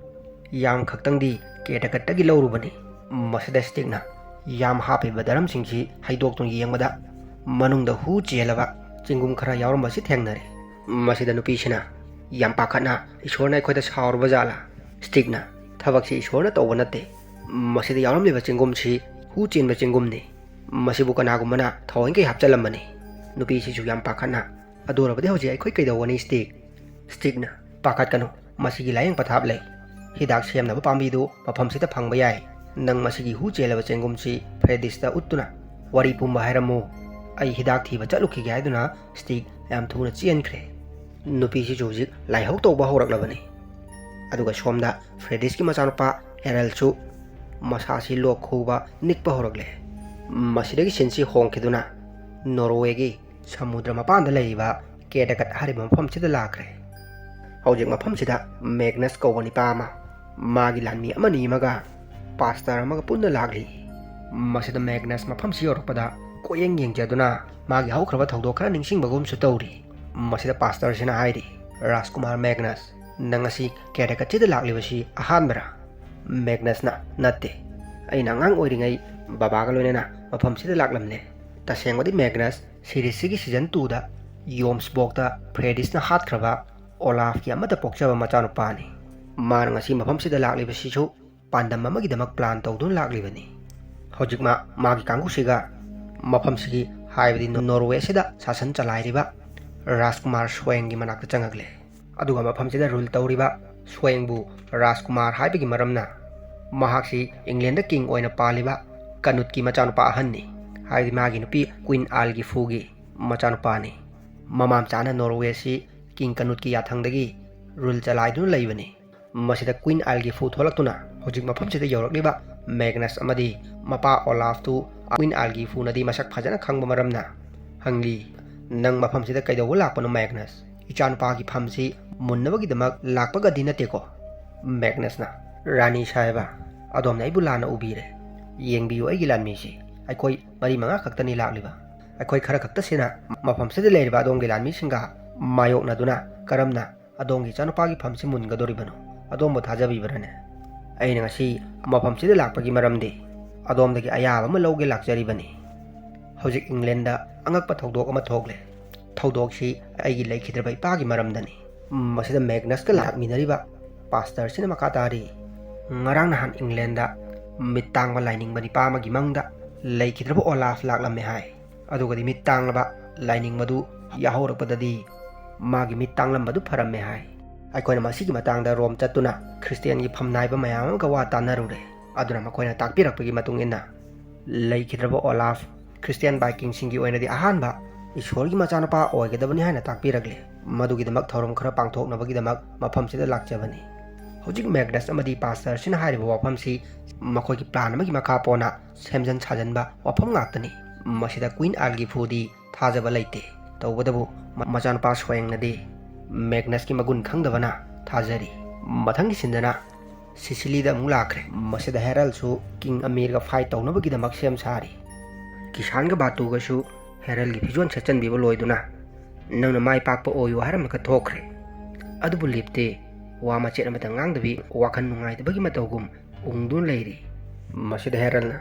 ꯌꯥꯝ ꯈꯛꯇꯪꯗꯤ ꯀꯦꯇꯀꯠꯇꯒꯤ ꯂꯧꯔꯨꯕꯅꯤ"꯫ ꯃꯁꯤꯗ ꯁ꯭ꯇꯤꯛꯅ ꯌꯥꯝ ꯍꯥꯞꯄꯤꯕ ꯗꯔꯝꯁꯤꯡꯁꯤ ꯍꯩꯗꯣꯛꯇꯨꯅ ꯌꯦꯡꯕꯗ ꯃꯅꯨꯡꯗ ꯍꯨ ꯆꯦꯜꯂꯕ ꯆꯦꯡꯒꯨꯝ ꯈꯔ ꯌꯥꯎꯔꯝꯕꯁꯤ ꯊꯦꯡꯅꯔꯦ꯫ ꯃꯁꯤꯗ ꯅꯨꯄꯤꯁꯤꯅ ꯌꯥꯝ ꯄꯥꯈꯠꯅ, "ꯏꯁꯣꯔꯅ ꯑꯩꯈꯣꯏꯗ ꯁꯥꯎꯔꯕ ꯖꯥꯠꯂꯥ?" ꯁ꯭ꯇꯤꯛꯅ, "ꯊꯕꯛꯁꯤ ꯏꯁꯣꯔꯅ ꯇꯧꯕ ꯅꯠꯇꯦ꯫ ꯃꯁꯤꯗ ꯌꯥꯎꯔꯝꯂꯤꯕ ꯆꯦꯡꯒꯨꯝꯁꯤ ꯍꯨ ꯆꯦꯟꯕ ꯆꯦꯡꯒꯨꯝꯅꯤ꯫ ꯃꯁꯤꯕꯨ ꯀꯅꯥꯒꯨꯝꯕꯅ ꯊꯑꯣꯏꯡꯈꯩ ꯍꯥꯞꯆꯜꯂꯝꯕꯅꯤ"꯫ ꯅꯨꯄꯤꯁꯤꯁꯨ ꯌꯥꯝ ꯄꯥꯈꯠꯅ, "ꯑꯗꯨ ꯑꯣꯏꯔꯕꯗꯤ ꯍꯧꯖꯤꯛ ꯑꯩꯈꯣꯏ ꯀꯩꯗꯧꯒꯅꯤ ꯁ꯭ꯇꯤꯛ?" ꯁ꯭ꯇꯤꯛꯅ, "ꯄꯥꯈꯠꯀꯅꯨ, ꯃꯁꯤꯒꯤ ꯂꯥꯌꯦꯡ ꯄꯊꯥꯞ ꯂꯩ꯫ ꯍꯤꯗꯥꯛ ꯁꯦꯝꯅꯕ ꯄꯥꯝꯕꯤꯗꯨ ꯃꯐꯝꯁꯤꯗ ꯐꯪꯕ ꯌꯥꯏ꯫ ꯅꯪ ꯃꯁꯤꯒꯤ ꯍꯨ ꯆꯦꯜꯂꯕ ꯆꯦꯡꯒꯨꯝꯁꯤ ꯐ꯭ꯔꯦꯗꯤꯁꯇ ꯎꯠꯇꯨꯅ ꯋꯥꯔꯤ ꯄꯨꯝꯕ ꯍꯥꯏꯔꯝꯃꯨ꯫ ꯑꯩ ꯍꯤꯗꯥꯛ ꯊꯤꯕ ꯆꯠꯂꯨꯈꯤꯒꯦ" ꯍꯥꯏꯗꯨꯅ ꯁ꯭ꯇꯤꯛ ꯌꯥꯝ ꯊꯨꯅ ꯆꯦꯟꯈ꯭ꯔꯦ꯫ ꯅꯨꯄꯤꯁꯤꯁꯨ ꯍꯧꯖꯤꯛ ꯂꯥꯏꯍꯧ ꯇꯧꯕ ꯍꯧꯔꯛꯂꯕꯅꯤ꯫ ꯑꯗꯨꯒ ꯁꯣꯝꯗ ꯐ꯭ꯔꯦꯗꯤꯁꯀꯤ ꯃꯆꯥꯅꯨꯄꯥ ꯍꯦꯔꯜꯁꯨ ꯃꯁꯥꯁꯤ ꯂꯣꯛ ꯈꯨꯕ ꯅꯤꯛꯄ ꯍꯧꯔꯛꯂꯦ꯫ ꯃꯁꯤꯗꯒꯤ ꯁꯤꯟꯁꯤ ꯍꯣꯡꯈꯤꯗꯨꯅ ꯅꯣꯔꯋꯦꯒꯤ ꯁꯃꯨꯗ꯭ꯔ ꯃꯄꯥꯟꯗ ꯂꯩꯔꯤꯕ ꯀꯦꯗꯒꯠ ꯍꯥꯏꯔꯤꯕ ꯃꯐꯝꯁꯤꯗ ꯂꯥꯛꯈ꯭ꯔꯦ꯫ ꯍꯧꯖꯤꯛ ꯃꯐꯝꯁꯤꯗ ꯃꯦꯒꯅꯁ ꯀꯧꯕ ꯅꯤꯄꯥ ꯑꯃ, ꯃꯥꯒꯤ ꯂꯥꯟꯃꯤ ꯑꯃꯅꯤ ꯑꯃꯒ ꯄꯥꯁꯇꯔ ꯑꯃꯒ ꯄꯨꯟꯅ ꯂꯥꯛꯂꯤ꯫ ꯃꯁꯤꯗ ꯃꯦꯒꯅꯁ ꯃꯐꯝꯁꯤ ꯌꯧꯔꯛꯄꯗ ꯀꯣꯌꯦꯡ ꯌꯦꯡꯖꯗꯨꯅ ꯃꯥꯒꯤ ꯍꯧꯈ꯭ꯔꯕ ꯊꯧꯗꯣꯛ ꯈꯔ ꯅꯤꯡꯁꯤꯡꯕꯒꯨꯝꯁꯨ ꯇꯧꯔꯤ꯫ ꯃꯁꯤꯗ ꯄꯥꯁꯇꯔꯁꯤꯅ ꯍꯥꯏꯔꯤ, "ꯔꯥꯖꯀꯨꯃꯥꯔ ꯃꯦꯒꯅꯁ, ꯅꯪ ꯑꯁꯤ ꯀꯦꯗꯒꯠꯁꯤꯗ ꯂꯥꯛꯂꯤꯕꯁꯤ ꯑꯍꯥꯟꯕꯔꯥ?" ꯃꯦꯒꯅꯁꯅ, "ꯅꯠꯇꯦ, ꯑꯩꯅ ꯑꯉꯥꯡ ꯑꯣꯏꯔꯤꯉꯩ ꯕꯕꯥꯒ ꯂꯣꯏꯅꯅ ꯃꯐꯝꯁꯤꯗ ꯂꯥꯛꯂꯝꯂꯦ꯫ ꯇꯁꯦꯡꯕꯗꯤ ꯃꯦꯒꯅꯁ ꯁꯤꯔꯤꯁꯁꯤꯒꯤ ꯁꯤꯖꯟ ꯇꯨꯗ ꯌꯣꯝꯁꯕꯣꯛꯇ ꯐ꯭ꯔꯦꯗꯤꯁꯅ ꯍꯥꯠꯈ꯭ꯔꯕ ꯑꯣꯂꯥꯐꯀꯤ ꯑꯃꯠꯇ ꯄꯣꯛꯆꯕ ꯃꯆꯥꯅꯨꯄꯥꯅꯤ꯫ ꯃꯥꯅ ꯉꯁꯤ ꯃꯐꯝꯁꯤꯗ ꯂꯥꯛꯂꯤꯕꯁꯤꯁꯨ ꯄꯥꯟꯗꯝ ꯑꯃꯒꯤꯗꯃꯛ ꯄ꯭ꯂꯥꯟ ꯇꯧꯗꯨꯅ ꯂꯥꯛꯂꯤꯕꯅꯤ꯫ ꯍꯧꯖꯤꯛ ꯃꯥ ꯃꯥꯒꯤ ꯀꯥꯡꯕꯨꯁꯤꯒ ꯃꯐꯝꯁꯤꯒꯤ, ꯍꯥꯏꯕꯗꯤ ꯅꯣꯔꯋꯦ ꯑꯁꯤꯗ ꯁꯥꯁꯟ ꯆꯂꯥꯏꯔꯤꯕ ꯔꯥꯖꯀꯨꯃꯥꯔ ꯁ꯭ꯋꯦꯡꯒꯤ ꯃꯅꯥꯛꯇ ꯆꯪꯉꯛꯂꯦ꯫ ꯑꯗꯨꯒ ꯃꯐꯝꯁꯤꯗ ꯔꯨꯜ ꯇꯧꯔꯤꯕ ꯁ꯭ꯋꯦꯡꯕꯨ ꯔꯥꯖꯀꯨꯃꯥꯔ ꯍꯥꯏꯕꯒꯤ ꯃꯔꯝꯅ ꯃꯍꯥꯛꯁꯤ ꯏꯪꯂꯦꯟꯗ ꯀꯤꯡ ꯑꯣꯏꯅ ꯄꯥꯜꯂꯤꯕ ꯀꯅꯨꯠꯀꯤ ꯃꯆꯥꯅꯨꯄꯥ ꯑꯍꯟꯅꯤ, ꯍꯥꯏꯕꯗꯤ ꯃꯥꯒꯤ ꯅꯨꯄꯤ ꯀ꯭ꯋꯤꯟ ꯑꯥꯜꯒꯤꯐꯨꯒꯤ ꯃꯆꯥꯅꯨꯄꯥꯅꯤ꯫ ꯃꯃꯥ ꯃꯆꯥꯅ ꯅꯣꯔꯋꯦꯁꯤ ꯀꯤꯡ ꯀꯅꯨꯠꯀꯤ ꯌꯥꯊꯪꯗꯒꯤ ꯔꯨꯜ ꯆꯂꯥꯏꯗꯨꯅ ꯂꯩꯕꯅꯤ꯫ ꯃꯁꯤꯗ ꯀ꯭ꯋꯤꯟ ꯑꯥꯜꯒꯤꯐꯨ ꯊꯣꯛꯂꯛꯇꯨꯅ ꯍꯧꯖꯤꯛ ꯃꯐꯝꯁꯤꯗ ꯌꯧꯔꯛꯂꯤꯕ ꯃꯦꯒꯅꯁ ꯑꯃꯗꯤ ꯃꯄꯥ ꯑꯣꯂꯥꯐꯇꯨ ꯀ꯭ꯋꯤꯟ ꯑꯥꯜꯒꯤꯐꯨꯅꯗꯤ ꯃꯁꯛ ꯐꯖꯅ ꯈꯪꯕ ꯃꯔꯝꯅ ꯍꯪꯂꯤ, "ꯅꯪ ꯃꯐꯝꯁꯤꯗ ꯀꯩꯗꯧꯕ ꯂꯥꯛꯄꯅꯣ ꯃꯦꯒꯅꯁ? ꯏꯆꯥꯅꯨꯄꯥꯒꯤ ꯐꯝꯁꯤ ꯃꯨꯟꯅꯕꯒꯤꯗꯃꯛ ꯂꯥꯛꯄꯒꯗꯤ ꯅꯠꯇꯦꯀꯣ?" ꯃꯦꯒꯅꯁꯅ, "ꯔꯥꯅꯤ ꯁꯥꯍꯦꯕ, ꯑꯗꯣꯝꯅ ꯑꯩꯕꯨ ꯂꯥꯟꯅ ꯎꯕꯤꯔꯦ꯫ ꯌꯦꯡꯕꯤꯌꯨ ꯑꯩꯒꯤ ꯂꯥꯟꯃꯤꯁꯤ꯫ ꯑꯩꯈꯣꯏ ꯃꯔꯤ ꯃꯉꯥ ꯈꯛꯇꯅꯤ ꯂꯥꯛꯂꯤꯕ꯫ ꯑꯩꯈꯣꯏ ꯈꯔ ꯈꯛꯇꯁꯤꯅ ꯃꯐꯝꯁꯤꯗ ꯂꯩꯔꯤꯕ ꯑꯗꯣꯝꯒꯤ ꯂꯥꯟꯃꯤꯁꯤꯡꯒ ꯃꯥꯌꯣꯛꯅꯗꯨꯅ ꯀꯔꯝꯅ ꯑꯗꯣꯝꯒꯤ ꯏꯆꯥꯅꯨꯄꯥꯒꯤ ꯐꯝꯁꯤ ꯃꯨꯟꯒꯗꯧꯔꯤꯕꯅꯣ? ꯑꯗꯣꯝꯕꯨ ꯊꯥꯖꯕꯤꯕ꯭ꯔꯥꯅꯦ? ꯑꯩꯅ ꯉꯁꯤ ꯃꯐꯝꯁꯤꯗ ꯂꯥꯛꯄꯒꯤ ꯃꯔꯝꯗꯤ ꯑꯗꯣꯝꯗꯒꯤ ꯑꯌꯥꯕ ꯑꯃ ꯂꯧꯒꯦ ꯂꯥꯛꯆꯔꯤꯕꯅꯤ꯫ ꯍꯧꯖꯤꯛ ꯏꯪꯂꯦꯟꯗ ꯑꯉꯛꯄ ꯊꯧꯗꯣꯛ ꯑꯃ ꯊꯣꯛꯂꯦ꯫ ꯊꯧꯗꯣꯛꯁꯤ ꯑꯩꯒꯤ ꯂꯩꯈꯤꯗ꯭ꯔꯕ ꯏꯄꯥꯒꯤ ꯃꯔꯝꯗꯅꯤ꯫" ꯃꯁꯤꯗ ꯃꯦꯒꯅꯁꯀ ꯂꯥꯛꯃꯤꯟꯅꯔꯤꯕ ꯄꯥꯁꯇꯔꯁꯤꯅ ꯃꯈꯥ ꯇꯥꯔꯤ, "ꯉꯔꯥꯡ ꯅꯍꯥꯟ ꯏꯪꯂꯦꯟꯗ ꯃꯤꯠ ꯇꯥꯡꯕ ꯂꯥꯏꯅꯤꯡꯕ ꯅꯤꯄꯥ ꯑꯃꯒꯤ ꯃꯪꯗ ꯂꯩꯈꯤꯗ꯭ꯔꯕ ꯑꯣꯂꯥꯐ ꯂꯥꯛꯂꯝꯃꯦ ꯍꯥꯏ꯫ ꯑꯗꯨꯒꯗꯤ ꯃꯤꯠ ꯇꯥꯡꯂꯕ ꯂꯥꯏꯅꯤꯡꯕꯗꯨ ꯌꯥꯍꯧꯔꯛꯄꯗꯗꯤ ꯃꯥꯒꯤ ꯃꯤꯠ ꯇꯥꯡꯂꯝꯕꯗꯨ ꯐꯔꯝꯃꯦ ꯍꯥꯏ꯫ ꯑꯩꯈꯣꯏꯅ ꯃꯁꯤꯒꯤ ꯃꯇꯥꯡꯗ ꯔꯣꯝ ꯆꯠꯇꯨꯅ ꯈ꯭ꯔꯤꯁꯇꯤꯌꯥꯟꯒꯤ ꯐꯝꯅꯥꯏꯕ ꯃꯌꯥꯝ ꯑꯃꯒ ꯋꯥ ꯇꯥꯟꯅꯔꯨꯔꯦ꯫ ꯑꯗꯨꯅ ꯃꯈꯣꯏꯅ ꯇꯥꯛꯄꯤꯔꯛꯄꯒꯤ ꯃꯇꯨꯡ ꯏꯟꯅ ꯂꯩꯈꯤꯗ꯭ꯔꯕ ꯑꯣꯂꯥꯐ ꯈ꯭ꯔꯤꯁꯇꯤꯌꯥꯟ ꯚꯥꯏꯀꯤꯡꯁꯤꯡꯒꯤ ꯑꯣꯏꯅꯗꯤ ꯑꯍꯥꯟꯕ ꯏꯁꯣꯔꯒꯤ ꯃꯆꯥꯅꯨꯄꯥ ꯑꯣꯏꯒꯗꯕꯅꯤ ꯍꯥꯏꯅ ꯇꯥꯛꯄꯤꯔꯛꯂꯦ꯫ ꯃꯗꯨꯒꯤꯗꯃꯛ ꯊꯧꯔꯝ ꯈꯔ ꯄꯥꯡꯊꯣꯛꯅꯕꯒꯤꯗꯃꯛ ꯃꯐꯝꯁꯤꯗ ꯂꯥꯛꯆꯕꯅꯤ꯫ ꯍꯧꯖꯤꯛ ꯃꯦꯒꯅꯁ ꯑꯃꯗꯤ ꯄꯥꯁꯇꯔꯁꯤꯅ ꯍꯥꯏꯔꯤꯕ ꯋꯥꯐꯝꯁꯤ ꯃꯈꯣꯏꯒꯤ ꯄ꯭ꯂꯥꯟ ꯑꯃꯒꯤ ꯃꯈꯥ ꯄꯣꯟꯅ ꯁꯦꯝꯖꯤꯟ ꯁꯥꯖꯤꯟꯕ ꯋꯥꯐꯝ ꯉꯥꯛꯇꯅꯤ꯫ ꯃꯁꯤꯗ ꯀ꯭ꯋꯤꯟ ꯑꯥꯜꯒꯤꯐꯨꯗꯤ ꯊꯥꯖꯕ ꯂꯩꯇꯦ꯫ ꯇꯧꯕꯇꯕꯨ ꯃ-, ꯃꯆꯥꯅꯨꯄꯥ ꯁ꯭ꯋꯦꯡꯅꯗꯤ ꯃꯦꯒꯅꯁꯀꯤ ꯃꯒꯨꯟ ꯈꯪꯗꯕꯅ ꯊꯥꯖꯔꯤ꯫ ꯃꯊꯪꯒꯤ ꯁꯤꯟꯗꯅ ꯁꯤꯁꯤꯂꯤꯗ ꯑꯃꯨꯛ ꯂꯥꯛꯈ꯭ꯔꯦ꯫ ꯃꯁꯤꯗ ꯍꯦꯔꯜꯁꯨ ꯀꯤꯡ ꯑꯃꯤꯔꯒ ꯐꯥꯏꯠ ꯇꯧꯅꯕꯒꯤꯗꯃꯛ ꯁꯦꯝ ꯁꯥꯔꯤ꯫ ꯀꯤꯁꯥꯟꯒ ꯕꯥꯇꯨꯒꯁꯨ ꯍꯦꯔꯜꯒꯤ ꯐꯤꯖꯣꯜ ꯁꯦꯠꯆꯟꯕꯤꯕ ꯂꯣꯏꯗꯨꯅ ꯅꯪꯅ ꯃꯥꯏ ꯄꯥꯛꯄ ꯑꯣꯏꯌꯨ ꯍꯥꯏꯔꯝꯃꯒ ꯊꯣꯛꯈ꯭ꯔꯦ꯫ ꯑꯗꯨꯕꯨ ꯂꯤꯞꯇꯤ ꯋꯥ ꯃꯆꯦꯠ ꯑꯃꯇ ꯉꯥꯡꯗꯕꯤ ꯋꯥꯈꯜ ꯅꯨꯡꯉꯥꯏꯇꯕꯒꯤ ꯃꯇꯧꯒꯨꯝ ꯎꯪꯗꯨꯅ ꯂꯩꯔꯤ꯫ ꯃꯁꯤꯗ ꯍꯦꯔꯜꯅ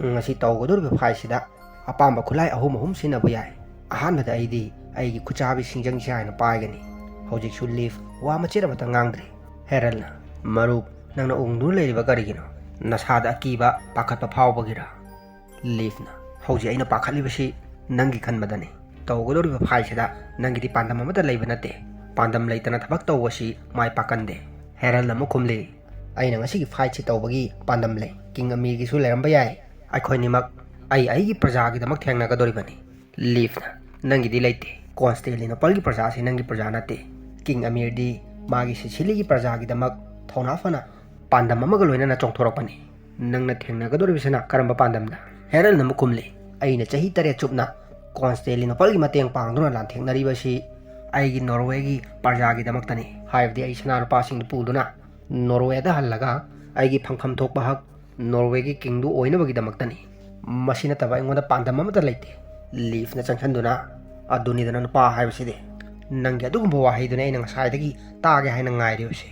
ꯉꯁꯤ ꯇꯧꯒꯗꯧꯔꯤꯕ ꯐꯥꯏꯠꯁꯤꯗ ꯑꯄꯥꯝꯕ ꯈꯨꯠꯂꯥꯏ ꯑꯍꯨꯝ ꯑꯍꯨꯝ ꯁꯤꯖꯤꯟꯅꯕ ꯌꯥꯏ꯫ ꯑꯍꯥꯟꯕꯗ ꯑꯩꯗꯤ ꯑꯩꯒꯤ ꯈꯨꯠꯆꯥꯕꯤ ꯁꯤꯡꯖꯪꯁꯤ ꯍꯥꯏꯅ ꯄꯥꯏꯒꯅꯤ꯫ ꯍꯧꯖꯤꯛꯁꯨ ꯂꯤꯐ ꯋꯥ ꯃꯆꯦꯠ ꯑꯃꯇ ꯉꯥꯡꯗ꯭ꯔꯤ꯫ ꯍꯦꯔꯜꯅ, "ꯃꯔꯨꯞ, ꯅꯪꯅ ꯎꯪꯗꯨꯅ ꯂꯩꯔꯤꯕ ꯀꯔꯤꯒꯤꯅꯣ? ꯅꯁꯥꯗ ꯑꯀꯤꯕ, ꯄꯥꯈꯠꯄ ꯐꯥꯎꯕꯒꯤꯔ?" ꯂꯤꯐꯅ, "ꯍꯧꯖꯤꯛ ꯑꯩꯅ ꯄꯥꯈꯠꯂꯤꯕꯁꯤ ꯅꯪꯒꯤ ꯈꯟꯕꯗꯅꯤ꯫ ꯇꯧꯒꯗꯧꯔꯤꯕ ꯐꯥꯏꯠꯁꯤꯗ ꯅꯪꯒꯤꯗꯤ ꯄꯥꯟꯗꯝ ꯑꯃꯠꯇ ꯂꯩꯕ ꯅꯠꯇꯦ꯫ ꯄꯥꯟꯗꯝ ꯂꯩꯇꯅ ꯊꯕꯛ ꯇꯧꯕꯁꯤ ꯃꯥꯏ ꯄꯥꯛꯀꯟꯗꯦ꯫" ꯍꯦꯔꯜꯅ ꯑꯃꯨꯛ ꯈꯨꯝꯂꯤ, "ꯑꯩꯅ ꯉꯁꯤꯒꯤ ꯐꯥꯏꯠꯁꯤ ꯇꯧꯕꯒꯤ ꯄꯥꯟꯗꯝ ꯂꯩ꯫ ꯀꯤꯡ ꯑꯃꯤꯔꯒꯤꯁꯨ ꯂꯩꯔꯝꯕ ꯌꯥꯏ꯫ ꯑꯩꯈꯣꯏꯅꯤꯃꯛ ꯑꯩ ꯑꯩꯒꯤ ꯄ꯭ꯔꯖꯥꯒꯤꯗꯃꯛ ꯊꯦꯡꯅꯒꯗꯧꯔꯤꯕꯅꯤ꯫" ꯂꯤꯐꯅ, "ꯅꯪꯒꯤꯗꯤ ꯂꯩꯇꯦ꯫ ꯀꯣꯟꯁꯇꯦꯟꯇꯤꯅꯣꯄꯜꯒꯤ ꯄ꯭ꯔꯖꯥꯁꯤ ꯅꯪꯒꯤ ꯄ꯭ꯔꯖꯥ ꯅꯠꯇꯦ꯫ ꯀꯤꯡ ꯑꯃꯤꯔꯗꯤ ꯃꯥꯒꯤ ꯁꯤꯁꯤꯂꯤꯒꯤ ꯄ꯭ꯔꯖꯥꯒꯤꯗꯃꯛ ꯊꯧꯅꯥ ꯐꯅ ꯄꯥꯟꯗꯝ ꯑꯃꯒ ꯂꯣꯏꯅꯅ ꯆꯣꯡꯊꯣꯔꯛꯄꯅꯤ꯫ ꯅꯪꯅ ꯊꯦꯡꯅꯒꯗꯧꯔꯤꯕꯁꯤꯅ ꯀꯔꯝꯕ ꯄꯥꯟꯗꯝꯗ?" ꯍꯦꯔꯜꯅ ꯑꯃꯨꯛ ꯈꯨꯝꯂꯤ, "ꯑꯩꯅ ꯆꯍꯤ ꯇꯔꯦꯠ ꯆꯨꯞꯅ ꯀꯣꯟꯁꯇꯦꯟꯇꯤꯅꯣꯄꯜꯒꯤ ꯃꯇꯦꯡ ꯄꯥꯡꯗꯨꯅ ꯂꯥꯟꯊꯦꯡꯅꯔꯤꯕꯁꯤ ꯑꯩꯒꯤ ꯅꯣꯔꯋꯦꯒꯤ ꯄ꯭ꯔꯖꯥꯒꯤꯗꯃꯛꯇꯅꯤ꯫ ꯍꯥꯏꯕꯗꯤ ꯑꯩ ꯁꯅꯥ ꯂꯨꯄꯥꯁꯤꯡꯗꯨ ꯄꯨꯗꯨꯅ ꯅꯣꯔꯋꯦꯗ ꯍꯜꯂꯒ ꯑꯩꯒꯤ ꯐꯪꯐꯝ ꯊꯣꯛꯄ ꯍꯛ ꯅꯣꯔꯋꯦꯒꯤ ꯀꯤꯡꯗꯨ ꯑꯣꯏꯅꯕꯒꯤꯗꯃꯛꯇꯅꯤ꯫ ꯃꯁꯤ ꯅꯠꯇꯕ ꯑꯩꯉꯣꯟꯗ ꯄꯥꯟꯗꯝ ꯑꯃꯠꯇ ꯂꯩꯇꯦ꯫" ꯂꯤꯐꯅ ꯆꯪꯁꯤꯟꯗꯨꯅ, "ꯑꯗꯨꯅꯤꯗꯅ ꯅꯨꯄꯥ ꯍꯥꯏꯕꯁꯤꯗꯤ꯫ ꯅꯪꯒꯤ ꯑꯗꯨꯒꯨꯝꯕ ꯋꯥꯍꯩꯗꯨꯅꯤ ꯑꯩꯅ ꯉꯁꯥꯏꯗꯒꯤ ꯇꯥꯒꯦ ꯍꯥꯏꯅ ꯉꯥꯏꯔꯤꯕꯁꯦ꯫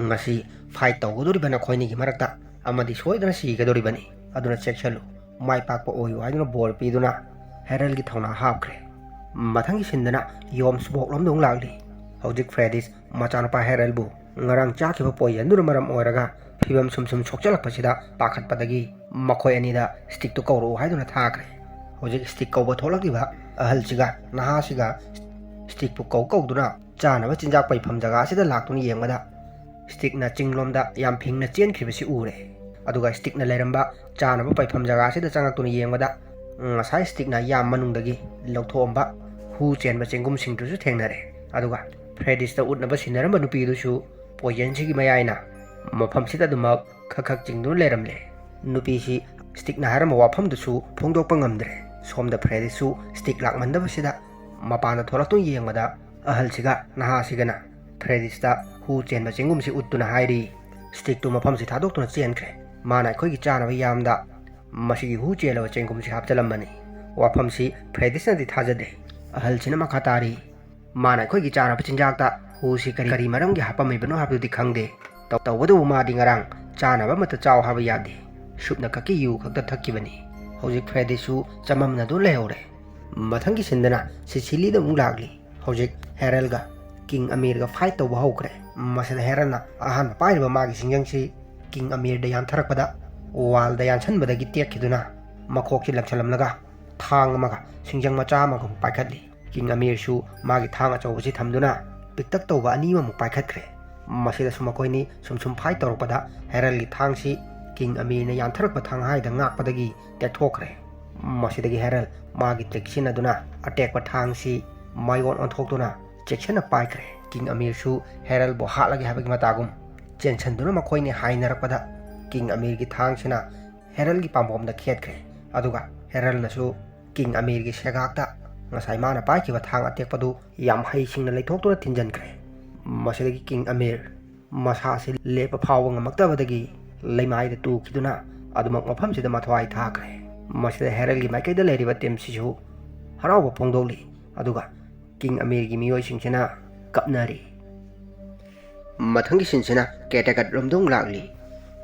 ꯉꯁꯤ ꯐꯥꯏꯠ ꯇꯧꯒꯗꯧꯔꯤꯕ ꯅꯈꯣꯏꯅꯤꯒꯤ ꯃꯔꯛꯇ ꯑꯃꯗꯤ ꯁꯣꯏꯗꯅ ꯁꯤꯒꯗꯧꯔꯤꯕꯅꯤ꯫ ꯑꯗꯨꯅ ꯆꯦꯛꯁꯤꯜꯂꯨ꯫ ꯃꯥꯏ ꯄꯥꯛꯄ ꯑꯣꯏꯌꯨ" ꯍꯥꯏꯗꯨꯅ ꯕꯣꯔ ꯄꯤꯗꯨꯅ ꯍꯦꯔꯜꯒꯤ ꯊꯧꯅꯥ ꯍꯥꯞꯈ꯭ꯔꯦ꯫ ꯃꯊꯪꯒꯤ ꯁꯤꯟꯗꯅ ꯌꯣꯝꯁꯕꯣꯛꯂꯣꯝꯗ ꯑꯃꯨꯛ ꯂꯥꯛꯂꯤ꯫ ꯍꯧꯖꯤꯛ ꯐ꯭ꯔꯦꯗꯤꯁ ꯃꯆꯥꯅꯨꯄꯥ ꯍꯦꯔꯜꯕꯨ ꯉꯔꯥꯡ ꯆꯥꯈꯤꯕ ꯄꯣꯏꯖꯟꯗꯨꯅ ꯃꯔꯝ ꯑꯣꯏꯔꯒ ꯐꯤꯕꯝ ꯁꯨꯝ ꯁꯨꯝ ꯁꯣꯛꯆꯜꯂꯛꯄꯁꯤꯗ ꯄꯥꯈꯠꯄꯗꯒꯤ ꯃꯈꯣꯏ ꯑꯅꯤꯗ ꯁ꯭ꯇꯤꯛꯇꯨ ꯀꯧꯔꯛꯎ ꯍꯥꯏꯗꯨꯅ ꯊꯥꯈ꯭ꯔꯦ꯫ ꯍꯧꯖꯤꯛ ꯁ꯭ꯇꯤꯛ ꯀꯧꯕ ꯊꯣꯛꯂꯛꯂꯤꯕ ꯑꯍꯜꯁꯤꯒ ꯅꯍꯥꯁꯤꯒ ꯁ꯭ꯇꯤꯛꯄꯨ ꯀꯧ ꯀꯧꯗꯨꯅ ꯆꯥꯅꯕ ꯆꯤꯟꯖꯥꯛ ꯄꯩꯐꯝ ꯖꯒꯥ ꯑꯁꯤꯗ ꯂꯥꯛꯇꯨꯅ ꯌꯦꯡꯕꯗ, ꯁ꯭ꯇꯤꯛꯅ ꯆꯤꯡꯂꯣꯝꯗ ꯌꯥꯝ ꯐꯤꯡꯅ ꯆꯦꯟꯈ꯭ꯔꯤꯕꯁꯤ ꯎꯔꯦ꯫ ꯑꯗꯨꯒ ꯁ꯭ꯇꯤꯛꯅ ꯂꯩꯔꯝꯕ ꯆꯥꯅꯕ ꯄꯩꯐꯝ ꯖꯒꯥ ꯑꯁꯤꯗ ꯆꯪꯉꯛꯇꯨꯅ ꯌꯦꯡꯕꯗ, ꯉꯁꯥꯏ ꯁ꯭ꯇꯤꯛꯅ ꯌꯥꯝ ꯃꯅꯨꯡꯗꯒꯤ ꯂꯧꯊꯣꯛꯑꯝꯕ ꯍꯨ ꯆꯦꯟꯕ ꯆꯦꯡꯒꯨꯝꯁꯤꯡꯗꯨꯁꯨ ꯊꯦꯡꯅꯔꯦ꯫ ꯑꯗꯨꯒ ꯐ꯭ꯔꯦꯗꯤꯁꯇ ꯎꯠꯅꯕ ꯁꯤꯟꯅꯔꯝꯕ ꯅꯨꯄꯤꯗꯨꯁꯨ ꯄꯣꯏꯖꯟꯁꯤꯒꯤ ꯃꯌꯥꯏꯅ ꯃꯐꯝꯁꯤꯗ ꯑꯗꯨꯃꯛ ꯈꯛ ꯈꯛ ꯆꯤꯡꯗꯨꯅ ꯂꯩꯔꯝꯂꯦ꯫ ꯅꯨꯄꯤꯁꯤ ꯁ꯭ꯇꯤꯛꯅ ꯍꯥꯏꯔꯝꯕ ꯋꯥꯐꯝꯗꯨꯁꯨ ꯐꯣꯡꯗꯣꯛꯄ ꯉꯝꯗ꯭ꯔꯦ꯫ ꯁꯣꯝꯗ ꯐ꯭ꯔꯦꯗꯤꯁꯁꯨ ꯁ꯭ꯇꯤꯛ ꯂꯥꯛꯃꯟꯗꯕꯁꯤꯗ ꯃꯄꯥꯟꯗ ꯊꯣꯛꯂꯛꯇꯨꯅ ꯌꯦꯡꯕꯗ, ꯑꯍꯜꯁꯤꯒ ꯅꯍꯥꯁꯤꯒꯅ ꯐ꯭ꯔꯦꯗꯤꯁꯇ ꯍꯨ ꯆꯦꯟꯕ ꯆꯦꯡꯒꯨꯝꯁꯤ ꯎꯠꯇꯨꯅ ꯍꯥꯏꯔꯤ, "ꯁ꯭ꯇꯤꯛꯇꯨ ꯃꯐꯝꯁꯤ ꯊꯥꯗꯣꯛꯇꯨꯅ ꯆꯦꯟꯈ꯭ꯔꯦ꯫ ꯃꯥꯅ ꯑꯩꯈꯣꯏꯒꯤ ꯆꯥꯅꯕ ꯌꯥꯝꯗ ꯃꯁꯤꯒꯤ ꯍꯨ ꯆꯦꯜꯂꯕ ꯆꯦꯡꯒꯨꯝꯁꯤ ꯍꯥꯞꯆꯤꯜꯂꯝꯕꯅꯤ꯫" ꯋꯥꯐꯝꯁꯤ ꯐ꯭ꯔꯦꯗꯤꯁꯅꯗꯤ ꯊꯥꯖꯗꯦ꯫ ꯑꯍꯜꯁꯤꯅ ꯃꯈꯥ ꯇꯥꯔꯤ, "ꯃꯥꯅ ꯑꯩꯈꯣꯏꯒꯤ ꯆꯥꯅꯕ ꯆꯤꯟꯖꯥꯛꯇ ꯍꯨꯁꯤ ꯀꯔꯤ, ꯀꯔꯤ ꯃꯔꯝꯒꯤ ꯍꯥꯞꯄꯝꯃꯤꯕꯅꯣ ꯍꯥꯏꯕꯗꯨꯗꯤ ꯈꯪꯗꯦ꯫ ꯇꯧ-, ꯇꯧꯕꯇꯕꯨ ꯃꯥꯗꯤ ꯉꯔꯥꯡ ꯆꯥꯅꯕ ꯑꯃꯠꯇ ꯆꯥꯎ ꯍꯥꯏꯕ ꯌꯥꯗꯦ꯫ ꯁꯨꯞꯅ ꯈꯛꯀꯤ ꯌꯨ ꯈꯛꯇ ꯊꯛꯈꯤꯕꯅꯤ꯫" ꯍꯧꯖꯤꯛ ꯐ꯭ꯔꯦꯗꯤꯁꯁꯨ ꯆꯃꯝꯅꯗꯨꯅ ꯂꯩꯍꯧꯔꯦ꯫ ꯃꯊꯪꯒꯤ ꯁꯤꯟꯗꯅ ꯁꯤꯁꯤꯂꯤꯗ ꯑꯃꯨꯛ ꯂꯥꯛꯂꯤ꯫ ꯍꯧꯖꯤꯛ ꯍꯦꯔꯜꯒ ꯀꯤꯡ ꯑꯃꯤꯔꯒ ꯐꯥꯏꯠ ꯇꯧꯕ ꯍꯧꯈ꯭ꯔꯦ꯫ ꯃꯁꯤꯗ ꯍꯦꯔꯜꯅ ꯑꯍꯥꯟꯕ ꯄꯥꯏꯔꯤꯕ ꯃꯥꯒꯤ ꯁꯤꯡꯖꯪꯁꯤ ꯀꯤꯡ ꯑꯃꯤꯔꯗ ꯌꯥꯟꯊꯔꯛꯄꯗ, ꯋꯥꯜꯗ ꯌꯥꯟꯁꯟꯕꯗꯒꯤ ꯇꯦꯛꯈꯤꯗꯨꯅ ꯃꯈꯣꯛꯁꯤ ꯂꯪꯁꯤꯜꯂꯝꯂꯒ ꯊꯥꯡ ꯑꯃꯒ ꯁꯤꯡꯖꯪ ꯃꯆꯥ ꯑꯃꯒ ꯑꯃꯨꯛ ꯄꯥꯏꯈꯠꯂꯤ꯫ ꯀꯤꯡ ꯑꯃꯤꯔꯁꯨ ꯃꯥꯒꯤ ꯊꯥꯡ ꯑꯆꯧꯕꯁꯤ ꯊꯝꯗꯨꯅ ꯄꯤꯛꯇꯛ ꯇꯧꯕ ꯑꯅꯤ ꯑꯃꯃꯨꯛ ꯄꯥꯏꯈꯠꯈ꯭ꯔꯦ꯫ ꯃꯁꯤꯗꯁꯨ ꯃꯈꯣꯏꯅꯤ ꯁꯨꯝ ꯁꯨꯝ ꯐꯥꯏꯠ ꯇꯧꯔꯛꯄꯗ ꯍꯦꯔꯜꯒꯤ ꯊꯥꯡꯁꯤ ꯀꯤꯡ ꯑꯃꯤꯔꯅ ꯌꯥꯟꯊꯔꯛꯄ ꯊꯥꯡꯍꯥꯏꯗ ꯉꯥꯛꯄꯗꯒꯤ ꯇꯦꯛꯊꯣꯛꯈ꯭ꯔꯦ꯫ ꯃꯁꯤꯗꯒꯤ ꯍꯦꯔꯜ ꯃꯥꯒꯤ ꯇ꯭ꯔꯤꯛ ꯁꯤꯖꯤꯟꯅꯗꯨꯅ ꯑꯇꯦꯛꯄ ꯊꯥꯡꯁꯤ ꯃꯥꯏꯑꯣꯟ ꯑꯣꯟꯊꯣꯛꯇꯨꯅ ꯆꯦꯛꯁꯤꯟꯅ ꯄꯥꯏꯈ꯭ꯔꯦ꯫ ꯀꯤꯡ ꯑꯃꯤꯔꯁꯨ ꯍꯦꯔꯜꯕꯨ ꯍꯥꯠꯂꯒꯦ ꯍꯥꯏꯕꯒꯤ ꯃꯇꯥꯒꯨꯝ ꯆꯦꯟꯁꯤꯟꯗꯨꯅ ꯃꯈꯣꯏꯅꯤ ꯍꯥꯏꯅꯔꯛꯄꯗ, ꯀꯤꯡ ꯑꯃꯤꯔꯒꯤ ꯊꯥꯡꯁꯤꯅ ꯍꯦꯔꯜꯒꯤ ꯄꯥꯝꯕꯣꯝꯗ ꯈꯦꯠꯈ꯭ꯔꯦ꯫ ꯑꯗꯨꯒ ꯍꯦꯔꯜꯅꯁꯨ ꯀꯤꯡ ꯑꯃꯤꯔꯒꯤ ꯁꯦꯒꯥꯛꯇ ꯉꯁꯥꯏ ꯃꯥꯅ ꯄꯥꯏꯈꯤꯕ ꯊꯥꯡ ꯑꯇꯦꯛꯄꯗꯨ ꯌꯥꯝ ꯍꯩꯁꯤꯡꯅ ꯂꯩꯊꯣꯛꯇꯨꯅ ꯊꯤꯟꯖꯤꯟꯈ꯭ꯔꯦ꯫ ꯃꯁꯤꯗꯒꯤ ꯀꯤꯡ ꯑꯃꯤꯔ ꯃꯁꯥꯁꯤ ꯂꯦꯞꯄ ꯐꯥꯎꯕ ꯉꯝꯃꯛꯇꯕꯗꯒꯤ ꯂꯩꯃꯥꯏꯗ ꯇꯨꯈꯤꯗꯨꯅ ꯑꯗꯨꯃꯛ ꯃꯐꯝꯁꯤꯗ ꯃꯊ꯭ꯋꯥꯏ ꯊꯥꯈ꯭ꯔꯦ꯫ ꯃꯁꯤꯗ ꯍꯦꯔꯜꯒꯤ ꯃꯥꯏꯀꯩꯗ ꯂꯩꯔꯤꯕ ꯇꯤꯝꯁꯤꯁꯨ ꯍꯔꯥꯎꯕ ꯐꯣꯡꯗꯣꯛꯂꯤ꯫ ꯑꯗꯨꯒ ꯀꯤꯡ ꯑꯃꯤꯔꯒꯤ ꯃꯤꯑꯣꯏꯁꯤꯡꯁꯤꯅ ꯀꯞꯅꯔꯤ꯫ ꯃꯊꯪꯒꯤ ꯁꯤꯟꯁꯤꯅ ꯀꯦꯇꯦꯀꯠ ꯔꯣꯝꯗ ꯑꯃꯨꯛ ꯂꯥꯛꯂꯤ꯫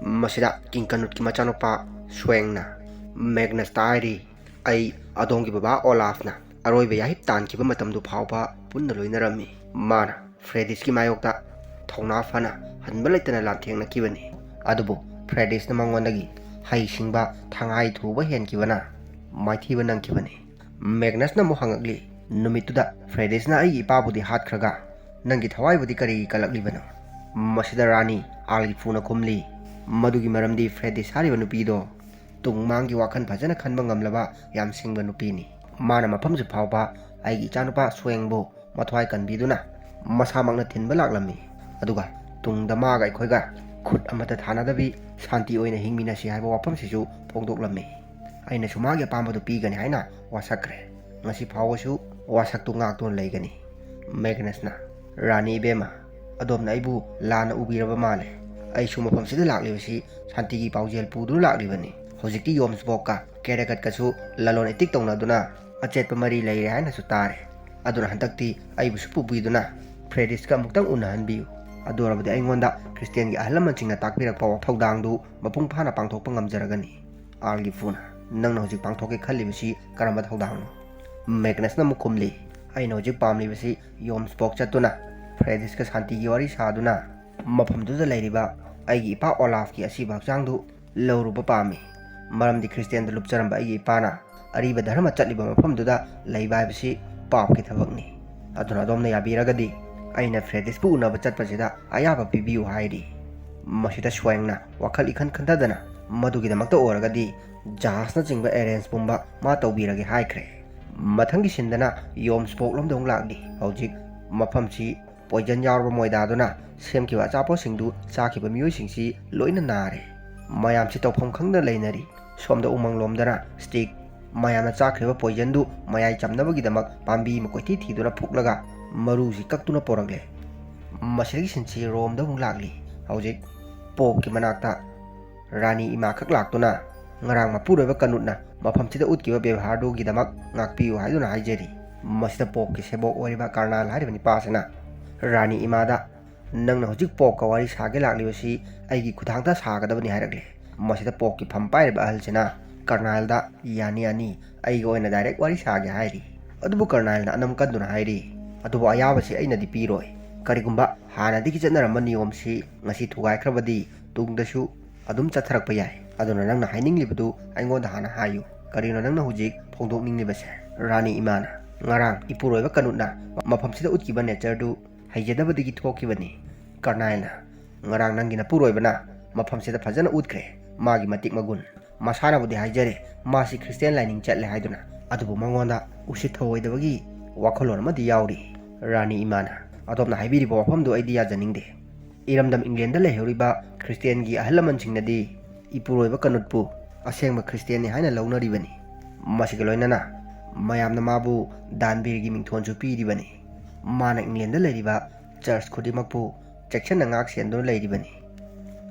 ꯃꯁꯤꯗ ꯀꯤꯡ ꯀꯅꯨꯠꯀꯤ ꯃꯆꯥꯅꯨꯄꯥ ꯁ꯭ꯋꯦꯡꯅ ꯃꯦꯒꯅꯁꯇ ꯍꯥꯏꯔꯤ, "ꯑꯩ ꯑꯗꯣꯝꯒꯤ ꯕꯕꯥ ꯑꯣꯂꯥꯐꯅ ꯑꯔꯣꯏꯕ ꯌꯥꯍꯤꯞ ꯇꯥꯟꯈꯤꯕ ꯃꯇꯝꯗꯨ ꯐꯥꯎꯕ ꯄꯨꯟꯅ ꯂꯣꯏꯅꯔꯝꯃꯤ꯫ ꯃꯥꯅ ꯐ꯭ꯔꯦꯗꯤꯁꯀꯤ ꯃꯥꯌꯣꯛꯇ ꯊꯧꯅꯥ ꯐꯅ ꯍꯟꯕ ꯂꯩꯇꯅ ꯂꯥꯟꯊꯦꯡꯅꯈꯤꯕꯅꯤ꯫ ꯑꯗꯨꯕꯨ ꯐ꯭ꯔꯦꯗꯤꯁꯅ ꯃꯉꯣꯟꯗꯒꯤ ꯍꯩꯁꯤꯡꯕ ꯊꯥꯡꯍꯥꯏ ꯊꯨꯕ ꯍꯦꯟꯈꯤꯕꯅ ꯃꯥꯏꯊꯤꯕ ꯅꯪꯈꯤꯕꯅꯤ꯫" ꯃꯦꯒꯅꯁꯅ ꯑꯃꯨꯛ ꯍꯪꯉꯛꯂꯤ, ꯅꯨꯃꯤꯠꯇꯨꯗ ꯐ꯭ꯔꯦꯗꯤꯁꯅ ꯑꯩꯒꯤ ꯏꯄꯥꯕꯨꯗꯤ ꯍꯥꯠꯈ꯭ꯔꯒ ꯅꯪꯒꯤ ꯊꯋꯥꯏꯕꯨꯗꯤ ꯀꯔꯤꯒꯤ ꯀꯜꯂꯛꯂꯤꯕꯅꯣ? ꯃꯁꯤꯗ ꯔꯥꯅꯤ ꯑꯥꯜꯒꯤꯐꯨꯅ ꯈꯨꯝꯂꯤ, ꯃꯗꯨꯒꯤ ꯃꯔꯝꯗꯤ ꯐ꯭ꯔꯦꯗꯤꯁ ꯍꯥꯏꯔꯤꯕ ꯅꯨꯄꯤꯗꯣ ꯇꯨꯡ ꯃꯥꯡꯒꯤ ꯋꯥꯈꯜ ꯐꯖꯅ ꯈꯟꯕ ꯉꯝꯂꯕ ꯌꯥꯝ ꯁꯤꯡꯕ ꯅꯨꯄꯤꯅꯤ꯫ ꯃꯥꯅ ꯃꯐꯝꯁꯤ ꯐꯥꯎꯕ ꯑꯩꯒꯤ ꯏꯆꯥꯅꯨꯄꯥ ꯁ꯭ꯋꯦꯡꯕꯨ ꯃꯊ꯭ꯋꯥꯏ ꯀꯟꯕꯤꯗꯨꯅ ꯃꯁꯥꯃꯛꯅ ꯊꯤꯟꯕ ꯂꯥꯛꯂꯝꯃꯤ꯫ ꯑꯗꯨꯒ ꯇꯨꯡꯗ ꯃꯥꯒ ꯑꯩꯈꯣꯏꯒ ꯈꯨꯠ ꯑꯃꯠꯇ ꯊꯥꯅꯗꯕꯤ ꯁꯥꯟꯇꯤ ꯑꯣꯏꯅ ꯍꯤꯡꯃꯤꯟꯅꯁꯤ ꯍꯥꯏꯕ ꯋꯥꯐꯝꯁꯤꯁꯨ ꯐꯣꯡꯗꯣꯛꯂꯝꯃꯤ꯫ ꯑꯩꯅꯁꯨ ꯃꯥꯒꯤ ꯑꯄꯥꯝꯕꯗꯨ ꯄꯤꯒꯅꯤ ꯍꯥꯏꯅ ꯋꯥꯁꯛꯈ꯭ꯔꯦ꯫ ꯉꯁꯤ ꯐꯥꯎꯕꯁꯨ ꯋꯥꯁꯛꯇꯨ ꯉꯥꯛꯇꯨꯅ ꯂꯩꯒꯅꯤ꯫ ꯃꯦꯒꯅꯁꯅ, "ꯔꯥꯅꯤ ꯏꯕꯦꯝꯃ, ꯑꯗꯣꯝꯅ ꯑꯩꯕꯨ ꯂꯥꯟꯅ ꯎꯕꯤꯔꯕ ꯃꯥꯜꯂꯦ꯫ ꯑꯩꯁꯨ ꯃꯐꯝꯁꯤꯗ ꯂꯥꯛꯂꯤꯕꯁꯤ ꯁꯥꯟꯇꯤꯒꯤ ꯄꯥꯎꯖꯦꯜ ꯄꯨꯗꯨꯅ ꯂꯥꯛꯂꯤꯕꯅꯤ꯫ ꯍꯧꯖꯤꯛꯇꯤ ꯌꯣꯝꯁꯕꯣꯛꯀ ꯀꯦꯔꯦꯀꯠꯀꯁꯨ ꯂꯂꯣꯟ ꯏꯇꯤꯛ ꯇꯧꯅꯗꯨꯅ ꯑꯆꯦꯠꯄ ꯃꯔꯤ ꯂꯩꯔꯦ ꯍꯥꯏꯅꯁꯨ ꯇꯥꯔꯦ꯫ ꯑꯗꯨꯅ ꯍꯟꯗꯛꯇꯤ ꯑꯩꯕꯨꯁꯨ ꯄꯨꯕꯤꯗꯨꯅ ꯐ꯭ꯔꯦꯗꯤꯁꯀ ꯑꯃꯨꯛꯇꯪ ꯎꯅꯍꯟꯕꯤꯌꯨ꯫ ꯑꯗꯨ ꯑꯣꯏꯔꯕꯗꯤ ꯑꯩꯉꯣꯟꯗ ꯈ꯭ꯔꯤꯁꯇꯤꯌꯥꯟꯒꯤ ꯑꯍꯜ ꯂꯃꯟꯁꯤꯡꯅ ꯇꯥꯛꯄꯤꯔꯛꯄ ꯊꯧꯗꯥꯡꯗꯨ ꯃꯄꯨꯡ ꯐꯥꯅ ꯄꯥꯡꯊꯣꯛꯄ ꯉꯝꯖꯔꯒꯅꯤ꯫" ꯑꯥꯜꯒꯤꯐꯨꯅ, "ꯅꯪꯅ ꯍꯧꯖꯤꯛ ꯄꯥꯡꯊꯣꯛꯀꯦ ꯈꯜꯂꯤꯕꯁꯤ ꯀꯔꯝꯕ ꯊꯧꯗꯥꯡꯅꯣ?" ꯃꯦꯒꯅꯁꯅ ꯑꯃꯨꯛ ꯈꯨꯝꯂꯤ, "ꯑꯩꯅ ꯍꯧꯖꯤꯛ ꯄꯥꯝꯂꯤꯕꯁꯤ ꯌꯣꯝꯁꯕꯣꯛ ꯆꯠꯇꯨꯅ ꯐ꯭ꯔꯦꯗꯤꯁꯀ ꯁꯥꯟꯇꯤꯒꯤ ꯋꯥꯔꯤ ꯁꯥꯗꯨꯅ ꯃꯐꯝꯗꯨꯗ ꯂꯩꯔꯤꯕ ꯑꯩꯒꯤ ꯏꯄꯥ ꯑꯣꯂꯥꯐꯀꯤ ꯑꯁꯤꯕ ꯍꯛꯆꯥꯡꯗꯨ ꯂꯧꯔꯨꯕ ꯄꯥꯝꯃꯤ꯫ ꯃꯔꯝꯗꯤ ꯈ꯭ꯔꯤꯁꯇꯤꯌꯥꯟꯗ ꯂꯨꯞꯆꯔꯝꯕ ꯑꯩꯒꯤ ꯏꯄꯥꯅ ꯑꯔꯤꯕ ꯙꯔꯃ ꯆꯠꯂꯤꯕ ꯃꯐꯝꯗꯨꯗ ꯂꯩꯕ ꯍꯥꯏꯕꯁꯤ ꯄꯥꯞꯀꯤ ꯊꯕꯛꯅꯤ꯫ ꯑꯗꯨꯅ ꯑꯗꯣꯝꯅ ꯌꯥꯕꯤꯔꯒꯗꯤ ꯑꯩꯅ ꯐ꯭ꯔꯦꯗꯤꯁꯄꯨ ꯎꯅꯕ ꯆꯠꯄꯁꯤꯗ ꯑꯌꯥꯕ ꯄꯤꯕꯤꯌꯨ" ꯍꯥꯏꯔꯤ꯫ ꯃꯁꯤꯗ ꯁ꯭ꯋꯦꯡꯅ ꯋꯥꯈꯜ ꯏꯈꯟ ꯈꯟꯊꯗꯅ, "ꯃꯗꯨꯒꯤꯗꯃꯛꯇ ꯑꯣꯏꯔꯒꯗꯤ ꯖꯍꯥꯖꯅꯆꯤꯡꯕ ꯑꯦꯔꯦꯟꯖ ꯄꯨꯝꯕ ꯃꯥ ꯇꯧꯕꯤꯔꯒꯦ" ꯍꯥꯏꯈ꯭ꯔꯦ꯫ ꯃꯊꯪꯒꯤ ꯁꯤꯟꯗꯅ ꯌꯣꯝꯁꯕꯣꯛꯂꯣꯝꯗ ꯑꯃꯨꯛ ꯂꯥꯛꯂꯤ꯫ ꯍꯧꯖꯤꯛ ꯃꯐꯝꯁꯤ ꯄꯣꯏꯖꯟ ꯌꯥꯎꯔꯕ ꯃꯣꯏꯗꯥꯗꯨꯅ ꯁꯦꯝꯈꯤꯕ ꯑꯆꯥꯄꯣꯠꯁꯤꯡꯗꯨ ꯆꯥꯈꯤꯕ ꯃꯤꯑꯣꯏꯁꯤꯡꯁꯤ ꯂꯣꯏꯅ ꯅꯥꯔꯦ꯫ ꯃꯌꯥꯝꯁꯤ ꯇꯧꯐꯝ ꯈꯪꯗꯅ ꯂꯩꯅꯔꯤ꯫ ꯁꯣꯝꯗ ꯎꯃꯪꯂꯣꯝꯗꯅ ꯁ꯭ꯇꯤꯛ, ꯃꯌꯥꯝꯅ ꯆꯥꯈ꯭ꯔꯤꯕ ꯄꯣꯏꯖꯟꯗꯨ ꯃꯌꯥꯏ ꯆꯝꯅꯕꯒꯤꯗꯃꯛ ꯄꯥꯝꯕꯤ ꯑꯃ ꯀꯣꯏꯊꯤ ꯊꯤꯗꯨꯅ ꯐꯨꯛꯂꯒ ꯃꯔꯨꯁꯤ ꯀꯛꯇꯨꯅ ꯄꯣꯔꯛꯂꯦ꯫ ꯃꯁꯤꯗꯒꯤ ꯁꯤꯟꯁꯤ ꯔꯣꯝꯗ ꯑꯃꯨꯛ ꯂꯥꯛꯂꯤ꯫ ꯍꯧꯖꯤꯛ ꯄꯣꯞꯀꯤ ꯃꯅꯥꯛꯇ ꯔꯥꯅꯤ ꯏꯃꯥꯈꯛ ꯂꯥꯛꯇꯨꯅ ꯉꯔꯥꯡ ꯃꯄꯨꯔꯣꯏꯕ ꯀꯅꯨꯠꯅ ꯃꯐꯝꯁꯤꯗ ꯎꯠꯈꯤꯕ ꯕꯦꯕꯥꯔꯗꯨꯒꯤꯗꯃꯛ ꯉꯥꯛꯄꯤꯌꯨ ꯍꯥꯏꯗꯨꯅ ꯍꯥꯏꯖꯔꯤ꯫ ꯃꯁꯤꯗ ꯄꯣꯞꯀꯤ ꯁꯦꯕꯣꯛ ꯑꯣꯏꯔꯤꯕ ꯀꯔꯅꯥꯜ ꯍꯥꯏꯔꯤꯕ ꯅꯤꯄꯥꯁꯤꯅ ꯔꯥꯅꯤ ꯏꯃꯥꯗ, "ꯅꯪꯅ ꯍꯧꯖꯤꯛ ꯄꯣꯞꯀ ꯋꯥꯔꯤ ꯁꯥꯒꯦ ꯂꯥꯛꯂꯤꯕꯁꯤ ꯑꯩꯒꯤ ꯈꯨꯊꯥꯡꯗ ꯁꯥꯒꯗꯕꯅꯤ" ꯍꯥꯏꯔꯛꯂꯦ꯫ ꯃꯁꯤꯗ ꯄꯣꯞꯀꯤ ꯐꯝ ꯄꯥꯏꯔꯤꯕ ꯑꯍꯜꯁꯤꯅ ꯀꯔꯅꯥꯜꯗ, "ꯌꯥꯅꯤ, ꯌꯥꯅꯤ, ꯑꯩꯒ ꯑꯣꯏꯅ ꯗꯥꯏꯔꯦꯛ ꯋꯥꯔꯤ ꯁꯥꯒꯦ" ꯍꯥꯏꯔꯤ꯫ ꯑꯗꯨꯕꯨ ꯀꯔꯅꯥꯜꯅ ꯑꯅꯝ ꯀꯟꯗꯨꯅ ꯍꯥꯏꯔꯤ, "ꯑꯗꯨꯕꯨ ꯑꯌꯥꯕꯁꯤ ꯑꯩꯅꯗꯤ ꯄꯤꯔꯣꯏ꯫ ꯀꯔꯤꯒꯨꯝꯕ ꯍꯥꯟꯅꯗꯒꯤ ꯆꯠꯅꯔꯝꯕ ꯅꯤꯌꯣꯝꯁꯤ ꯉꯁꯤ ꯊꯨꯒꯥꯏꯈ꯭ꯔꯕꯗꯤ ꯇꯨꯡꯗꯁꯨ ꯑꯗꯨꯝ ꯆꯠꯊꯔꯛꯄ ꯌꯥꯏ꯫ ꯑꯗꯨꯅ ꯅꯪꯅ ꯍꯥꯏꯅꯤꯡꯂꯤꯕꯗꯨ ꯑꯩꯉꯣꯟꯗ ꯍꯥꯟꯅ ꯍꯥꯏꯌꯨ꯫ ꯀꯔꯤꯅꯣ ꯅꯪꯅ ꯍꯧꯖꯤꯛ ꯐꯣꯡꯗꯣꯛꯅꯤꯡꯂꯤꯕꯁꯦ?" ꯔꯥꯅꯤ ꯏꯃꯥꯅ, ꯉꯔꯥꯡ ꯏꯄꯨꯔꯣꯏꯕ ꯀꯅꯨꯠꯅ ꯃꯐꯝꯁꯤꯗ ꯎꯠꯈꯤꯕ ꯅꯦꯆꯔꯗꯨ ꯍꯩꯖꯗꯕꯗꯒꯤ ꯊꯣꯛꯈꯤꯕꯅꯤ꯫ ꯀꯔꯅꯥꯏꯜꯅ, "ꯉꯔꯥꯡ ꯅꯪꯒꯤ ꯅꯄꯨꯔꯣꯏꯕꯅ ꯃꯐꯝꯁꯤꯗ ꯐꯖꯅ ꯎꯠꯈ꯭ꯔꯦ ꯃꯥꯒꯤ ꯃꯇꯤꯛ ꯃꯒꯨꯟ꯫ ꯃꯁꯥꯅꯕꯨꯗꯤ ꯍꯥꯏꯖꯔꯦ ꯃꯥꯁꯤ ꯈ꯭ꯔꯤꯁꯇꯤꯌꯥꯟ ꯂꯥꯏꯅꯤꯡ ꯆꯠꯂꯦ ꯍꯥꯏꯗꯨꯅ, ꯑꯗꯨꯕꯨ ꯃꯉꯣꯟꯗ ꯎꯁꯤꯠ ꯊꯧꯑꯣꯏꯗꯕꯒꯤ ꯋꯥꯈꯜꯂꯣꯟ ꯑꯃꯗꯤ ꯌꯥꯎꯔꯤ꯫ ꯔꯥꯅꯤ ꯏꯃꯥꯅ, ꯑꯗꯣꯝꯅ ꯍꯥꯏꯕꯤꯔꯤꯕ ꯋꯥꯐꯝꯗꯨ ꯑꯩꯗꯤ ꯌꯥꯖꯅꯤꯡꯗꯦ꯫ ꯏꯔꯝꯗꯝ ꯏꯪꯂꯦꯟꯗ ꯂꯩꯍꯧꯔꯤꯕ ꯈ꯭ꯔꯤꯁꯇꯤꯌꯥꯟꯒꯤ ꯑꯍꯜ ꯂꯃꯟꯁꯤꯡꯅꯗꯤ ꯏꯄꯨꯔꯣꯏꯕ ꯀꯅꯨꯠꯄꯨ ꯑꯁꯦꯡꯕ ꯈ꯭ꯔꯤꯁꯇꯤꯌꯥꯟꯅꯤ ꯍꯥꯏꯅ ꯂꯧꯅꯔꯤꯕꯅꯤ꯫ ꯃꯁꯤꯒ ꯂꯣꯏꯅꯅ ꯃꯌꯥꯝꯅ ꯃꯥꯕꯨ ꯗꯥꯟꯕꯤꯔꯒꯤ ꯃꯤꯡꯊꯣꯟꯁꯨ ꯄꯤꯔꯤꯕꯅꯤ꯫ ꯃꯥꯅ ꯏꯪꯂꯦꯟꯗ ꯂꯩꯔꯤꯕ ꯆꯔꯆ ꯈꯨꯗꯤꯡꯃꯛꯄꯨ ꯆꯦꯛꯁꯤꯟꯅ ꯉꯥꯛ ꯁꯦꯟꯗꯨꯅ ꯂꯩꯔꯤꯕꯅꯤ꯫"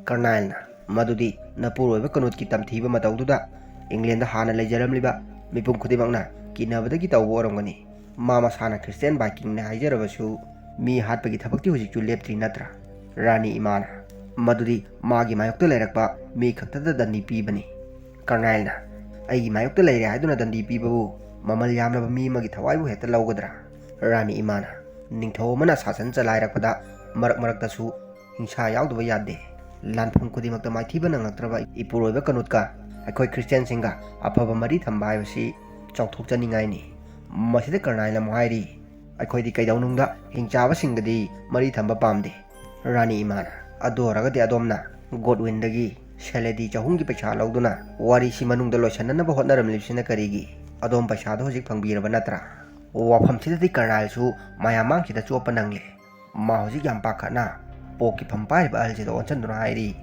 ꯀꯔꯅꯥꯏꯜꯅ, "ꯃꯗꯨꯗꯤ ꯅꯄꯨꯔꯣꯏꯕ ꯀꯅꯨꯠꯀꯤ ꯇꯝꯊꯤꯕ ꯃꯇꯧꯗꯨꯗ ꯏꯪꯂꯦꯟꯗ ꯍꯥꯟꯅ ꯂꯩꯖꯔꯝꯂꯤꯕ ꯃꯤꯄꯨꯝ ꯈꯨꯗꯤꯡꯃꯛꯅ ꯀꯤꯅꯕꯗꯒꯤ ꯇꯧꯕ ꯑꯣꯏꯔꯝꯒꯅꯤ꯫ ꯃꯥ ꯃꯁꯥꯅ ꯈ꯭ꯔꯤꯁꯇꯤꯌꯥꯟ ꯚꯥꯏꯀꯤꯡꯅꯤ ꯍꯥꯏꯖꯔꯕꯁꯨ ꯃꯤ ꯍꯥꯠꯄꯒꯤ ꯊꯕꯛꯇꯤ ꯍꯧꯖꯤꯛꯁꯨ ꯂꯦꯞꯇ꯭ꯔꯤ ꯅꯠꯇ꯭ꯔꯥ?" ꯔꯥꯅꯤ ꯏꯃꯥꯅ, "ꯃꯗꯨꯗꯤ ꯃꯥꯒꯤ ꯃꯥꯌꯣꯛꯇ ꯂꯩꯔꯛꯄ ꯃꯤ ꯈꯛꯇꯗ ꯗꯟꯗꯤ ꯄꯤꯕꯅꯤ꯫" ꯀꯔꯅꯥꯏꯜꯅ, "ꯑꯩꯒꯤ ꯃꯥꯌꯣꯛꯇ ꯂꯩꯔꯦ ꯍꯥꯏꯗꯨꯅ ꯗꯟꯗꯤ ꯄꯤꯕꯕꯨ ꯃꯃꯜ ꯌꯥꯝꯂꯕ ꯃꯤ ꯑꯃꯒꯤ ꯊꯋꯥꯏꯕꯨ ꯍꯦꯛꯇ ꯂꯧꯒꯗ꯭ꯔꯥ?" ꯔꯥꯅꯤ ꯏꯃꯥꯅ, "ꯅꯤꯡꯊꯧ ꯑꯃꯅ ꯁꯥꯁꯟ ꯆꯂꯥꯏꯔꯛꯄꯗ ꯃꯔꯛ ꯃꯔꯛꯇꯁꯨ ꯍꯤꯡꯁꯥ ꯌꯥꯎꯗꯕ ꯌꯥꯗꯦ꯫ ꯂꯥꯟꯐꯝ ꯈꯨꯗꯤꯡꯃꯛꯇ ꯃꯥꯏꯊꯤꯕ ꯅꯪꯂꯛꯇ꯭ꯔꯕ ꯏꯄꯨꯔꯣꯏꯕ ꯀꯅꯨꯠꯀ ꯑꯩꯈꯣꯏ ꯈ꯭ꯔꯤꯁꯇꯤꯌꯥꯟꯁꯤꯡꯒ ꯑꯐꯕ ꯃꯔꯤ ꯊꯝꯕ ꯍꯥꯏꯕꯁꯤ ꯆꯥꯎꯊꯣꯛꯆꯅꯤꯡꯉꯥꯏꯅꯤ꯫" ꯃꯁꯤꯗ ꯀꯔꯅꯥꯏꯜꯅ ꯑꯃꯨꯛ ꯍꯥꯏꯔꯤ, "ꯑꯩꯈꯣꯏꯗꯤ ꯀꯩꯗꯧꯅꯨꯡꯗ ꯍꯤꯡꯆꯥꯕꯁꯤꯡꯒꯗꯤ ꯃꯔꯤ ꯊꯝꯕ ꯄꯥꯝꯗꯦ꯫" ꯔꯥꯅꯤ ꯏꯃꯥꯅ, "ꯑꯗꯨ ꯑꯣꯏꯔꯒꯗꯤ ꯑꯗꯣꯝꯅ ꯒꯣꯗꯋꯤꯟꯗꯒꯤ ꯁꯦꯂꯦꯗꯤ ꯆꯍꯨꯝꯒꯤ ꯄꯩꯁꯥ ꯂꯧꯗꯨꯅ ꯋꯥꯔꯤꯁꯤ ꯃꯅꯨꯡꯗ ꯂꯣꯏꯁꯤꯟꯅꯅꯕ ꯍꯣꯠꯅꯔꯝꯂꯤꯕꯁꯤꯅ ꯀꯔꯤꯒꯤ? ꯑꯗꯣꯝ ꯄꯩꯁꯥꯗꯣ ꯍꯧꯖꯤꯛ ꯐꯪꯕꯤꯔꯕ ꯅꯠꯇ꯭ꯔꯥ?" ꯋꯥꯐꯝꯁꯤꯗꯗꯤ ꯀꯔꯅꯥꯏꯜꯁꯨ ꯃꯌꯥꯝ ꯃꯥꯡꯁꯤꯗ ꯆꯣꯞꯄ ꯅꯪꯂꯦ꯫ ꯃꯥ ꯍꯧꯖꯤꯛ ꯌꯥꯝ ꯄꯥꯈꯠꯅ ꯄꯣꯞꯀꯤ ꯐꯝ ꯄꯥꯏꯔꯤꯕ ꯑꯍꯜꯁꯤꯗ ꯑꯣꯟꯁꯤꯟꯗꯨꯅ ꯍꯥꯏꯔꯤ,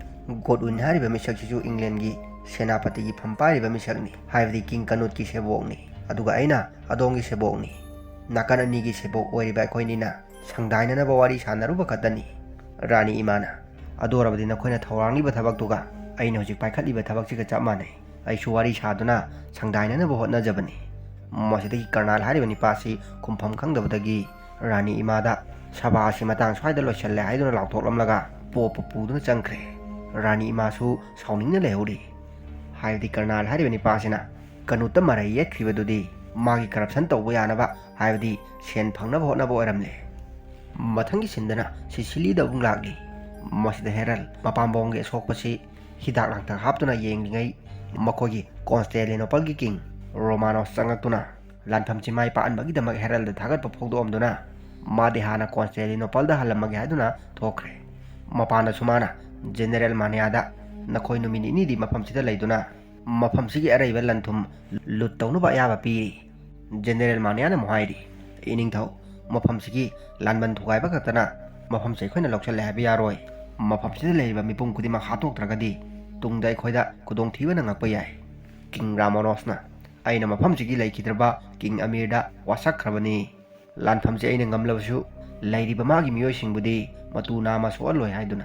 "ꯒꯣꯗꯋꯤꯟ ꯍꯥꯏꯔꯤꯕ ꯃꯤꯁꯛꯁꯤꯁꯨ ꯏꯪꯂꯦꯟꯒꯤ ꯁꯦꯅꯥꯄꯇꯤꯒꯤ ꯐꯝ ꯄꯥꯏꯔꯤꯕ ꯃꯤꯁꯛꯅꯤ, ꯍꯥꯏꯕꯗꯤ ꯀꯤꯡ ꯀꯅꯨꯠꯀꯤ ꯁꯦꯕꯣꯛꯅꯤ꯫ ꯑꯗꯨꯒ ꯑꯩꯅ ꯑꯗꯣꯝꯒꯤ ꯁꯦꯕꯣꯛꯅꯤ꯫ ꯅꯥꯀꯟ ꯑꯅꯤꯒꯤ ꯁꯦꯕꯣꯛ ꯑꯣꯏꯔꯤꯕ ꯑꯩꯈꯣꯏꯅꯤꯅ ꯁꯪꯗꯥꯏꯅꯅꯕ ꯋꯥꯔꯤ ꯁꯥꯟꯅꯔꯨꯕ ꯈꯛꯇꯅꯤ꯫" ꯔꯥꯅꯤ ꯏꯃꯥꯅ, "ꯑꯗꯨ ꯑꯣꯏꯔꯕꯗꯤ ꯅꯈꯣꯏꯅ ꯊꯧꯔꯥꯡꯂꯤꯕ ꯊꯕꯛꯇꯨꯒ ꯑꯩꯅ ꯍꯧꯖꯤꯛ ꯄꯥꯏꯈꯠꯂꯤꯕ ꯊꯕꯛꯁꯤꯒ ꯆꯞ ꯃꯥꯟꯅꯩ꯫ ꯑꯩꯁꯨ ꯋꯥꯔꯤ ꯁꯥꯗꯨꯅ ꯁꯪꯗꯥꯏꯅꯅꯕ ꯍꯣꯠꯅꯖꯕꯅꯤ꯫" ꯃꯁꯤꯗꯒꯤ ꯀꯔꯅꯥꯜ ꯍꯥꯏꯔꯤꯕ ꯅꯤꯄꯥꯁꯤ ꯈꯨꯝꯐꯝ ꯈꯪꯗꯕꯗꯒꯤ ꯔꯥꯅꯤ ꯏꯃꯥꯗ, "ꯁꯚꯥ ꯑꯁꯤ ꯃꯇꯥꯡ ꯁ꯭ꯋꯥꯏꯗ ꯂꯣꯏꯁꯤꯜꯂꯦ" ꯍꯥꯏꯗꯨꯅ ꯂꯥꯎꯊꯣꯛꯂꯝꯂꯒ ꯄꯣꯞꯄ ꯄꯨꯗꯨꯅ ꯆꯪꯈ꯭ꯔꯦ꯫ ꯔꯥꯅꯤ ꯏꯃꯥꯁꯨ ꯁꯥꯎꯅꯤꯡꯅ ꯂꯩꯍꯧꯔꯤ꯫ ꯍꯥꯏꯕꯗꯤ ꯀꯔꯅꯥꯜ ꯍꯥꯏꯔꯤꯕ ꯅꯤꯄꯥꯁꯤꯅ ꯀꯅꯨꯠꯇ ꯃꯔꯩ ꯌꯦꯠꯈ꯭ꯔꯤꯕꯗꯨꯗꯤ ꯃꯥꯒꯤ ꯀꯔꯞꯁꯟ ꯇꯧꯕ ꯌꯥꯅꯕ, ꯍꯥꯏꯕꯗꯤ ꯁꯦꯟ ꯐꯪꯅꯕ ꯍꯣꯠꯅꯕ ꯑꯣꯏꯔꯝꯂꯦ꯫ ꯃꯊꯪꯒꯤ ꯁꯤꯟꯗꯅ ꯁꯤꯁꯤꯂꯤꯗ ꯑꯃꯨꯛ ꯂꯥꯛꯂꯤ꯫ ꯃꯁꯤꯗ ꯍꯦꯔꯜ ꯃꯄꯥꯝꯕꯣꯝꯒꯤ ꯑꯁꯣꯛꯄꯁꯤ ꯍꯤꯗꯥꯛ ꯂꯥꯡꯊꯛ ꯍꯥꯞꯇꯨꯅ ꯌꯦꯡꯂꯤꯉꯩ ꯃꯈꯣꯏꯒꯤ ꯀꯣꯟꯁꯇꯦꯂꯤꯅꯣꯄꯜꯒꯤ ꯀꯤꯡ ꯔꯣꯃꯥꯅꯣꯁ ꯆꯪꯂꯛꯇꯨꯅ ꯂꯥꯟꯐꯝꯁꯤ ꯃꯥꯏ ꯄꯥꯛꯍꯟꯕꯒꯤꯗꯃꯛ ꯍꯦꯔꯜꯗ ꯊꯥꯒꯠꯄ ꯐꯣꯡꯗꯣꯛꯑꯝꯗꯨꯅ ꯃꯥꯗꯤ ꯍꯥꯟꯅ ꯀꯣꯟꯁꯇꯦꯟꯇꯤꯅꯣꯄꯜꯗ ꯍꯜꯂꯝꯃꯒꯦ ꯍꯥꯏꯗꯨꯅ ꯊꯣꯛꯈ꯭ꯔꯦ꯫ ꯃꯄꯥꯟꯗꯁꯨ ꯃꯥꯅ ꯖꯦꯅꯦꯔꯦꯜ ꯃꯥꯅꯤꯌꯥꯗ ꯅꯈꯣꯏ ꯅꯨꯃꯤꯠ ꯅꯤꯅꯤꯗꯤ ꯃꯐꯝꯁꯤꯗ ꯂꯩꯗꯨꯅ ꯃꯐꯝꯁꯤꯒꯤ ꯑꯔꯩꯕ ꯂꯟ ꯊꯨꯝ ꯂꯨꯠ ꯇꯧꯅꯕ ꯑꯌꯥꯕ ꯄꯤꯔꯤ꯫ ꯖꯦꯅꯦꯔꯦꯜ ꯃꯥꯅꯤꯌꯥꯅ ꯑꯃꯨꯛ ꯍꯥꯏꯔꯤ, "ꯏꯅꯤꯡꯊꯧ, ꯃꯐꯝꯁꯤꯒꯤ ꯂꯥꯟꯕꯟ ꯊꯨꯒꯥꯏꯕ ꯈꯛꯇꯅ ꯃꯐꯝꯁꯤ ꯑꯩꯈꯣꯏꯅ ꯂꯧꯁꯤꯜꯂꯦ ꯍꯥꯏꯕ ꯌꯥꯔꯣꯏ꯫ ꯃꯐꯝꯁꯤꯗ ꯂꯩꯔꯤꯕ ꯃꯤꯄꯨꯝ ꯈꯨꯗꯤꯡꯃꯛ ꯍꯥꯠꯇꯣꯛꯇ꯭ꯔꯒꯗꯤ ꯇꯨꯡꯗ ꯑꯩꯈꯣꯏꯗ ꯈꯨꯗꯣꯡꯊꯤꯕ ꯅꯪꯉꯛꯄ ꯌꯥꯏ꯫ ꯀꯤꯡ ꯔꯥꯃꯣꯅꯣꯁꯅ ꯑꯩꯅ ꯃꯐꯝꯁꯤꯒꯤ ꯂꯩꯈꯤꯗ꯭ꯔꯕ ꯀꯤꯡ ꯑꯃꯤꯔꯗ ꯋꯥꯁꯛꯈ꯭ꯔꯕꯅꯤ꯫ ꯂꯥꯟꯐꯝꯁꯤ ꯑꯩꯅ ꯉꯝꯂꯕꯁꯨ ꯂꯩꯔꯤꯕ ꯃꯥꯒꯤ ꯃꯤꯑꯣꯏꯁꯤꯡꯕꯨꯗꯤ ꯃꯇꯨ ꯅꯥꯝꯃ ꯁꯣꯛꯍꯜꯂꯣꯏ ꯍꯥꯏꯗꯨꯅ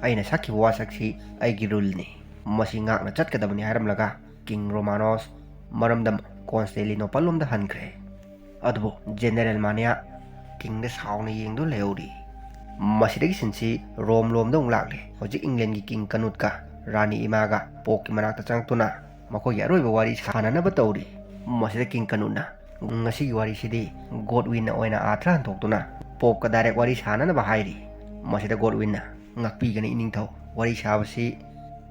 ꯑꯩꯅ ꯁꯛꯈꯤꯕ ꯋꯥꯁꯛꯁꯤ ꯑꯩꯒꯤ ꯔꯨꯜꯅꯤ꯫ ꯃꯁꯤ ꯉꯥꯛꯅ ꯆꯠꯀꯗꯕꯅꯤ" ꯍꯥꯏꯔꯝꯂꯒ ꯀꯤꯡ ꯔꯣꯃꯥꯅꯣꯁ ꯃꯔꯝꯗꯝ ꯀꯣꯟꯁꯇꯦꯟꯇꯤꯅꯣꯄꯜ ꯂꯣꯝꯗ ꯍꯟꯈ꯭ꯔꯦ꯫ ꯑꯗꯨꯕꯨ ꯖꯦꯅꯦꯔꯦꯜ ꯃꯥꯅꯤꯌꯥ ꯀꯤꯡꯗ ꯁꯥꯎꯅ ꯌꯦꯡꯗꯨꯅ ꯂꯩꯍꯧꯔꯤ꯫ ꯃꯁꯤꯗꯒꯤ ꯁꯤꯟꯁꯤ ꯔꯣꯝ ꯂꯣꯝꯗ ꯑꯃꯨꯛ ꯂꯥꯛꯂꯦ꯫ ꯍꯧꯖꯤꯛ ꯏꯪꯂꯦꯟꯒꯤ ꯀꯤꯡ ꯀꯅꯨꯠꯀ ꯔꯥꯅꯤ ꯏꯃꯥꯒ ꯄꯣꯞꯀꯤ ꯃꯅꯥꯛꯇ ꯆꯪꯂꯛꯇꯨꯅ ꯃꯈꯣꯏꯒꯤ ꯑꯔꯣꯏꯕ ꯋꯥꯔꯤ ꯁꯥꯟꯅꯅꯕ ꯇꯧꯔꯤ꯫ ꯃꯁꯤꯗ ꯀꯤꯡ ꯀꯅꯨꯠꯅ ꯉꯁꯤꯒꯤ ꯋꯥꯔꯤꯁꯤꯗꯤ ꯒꯣꯗꯋꯤꯟꯅ ꯑꯣꯏꯅ ꯑꯥꯔꯊ ꯍꯟꯗꯣꯛꯇꯨꯅ ꯄꯣꯞꯀ ꯗꯥꯏꯔꯦꯛ ꯋꯥꯔꯤ ꯁꯥꯟꯅꯅꯕ ꯍꯥꯏꯔꯤ꯫ ꯃꯁꯤꯗ ꯒꯣꯗꯋꯤꯟꯅ, "ꯉꯥꯛꯄꯤꯒꯅꯤ ꯏꯅꯤꯡꯊꯧ, ꯋꯥꯔꯤ ꯁꯥꯕꯁꯤ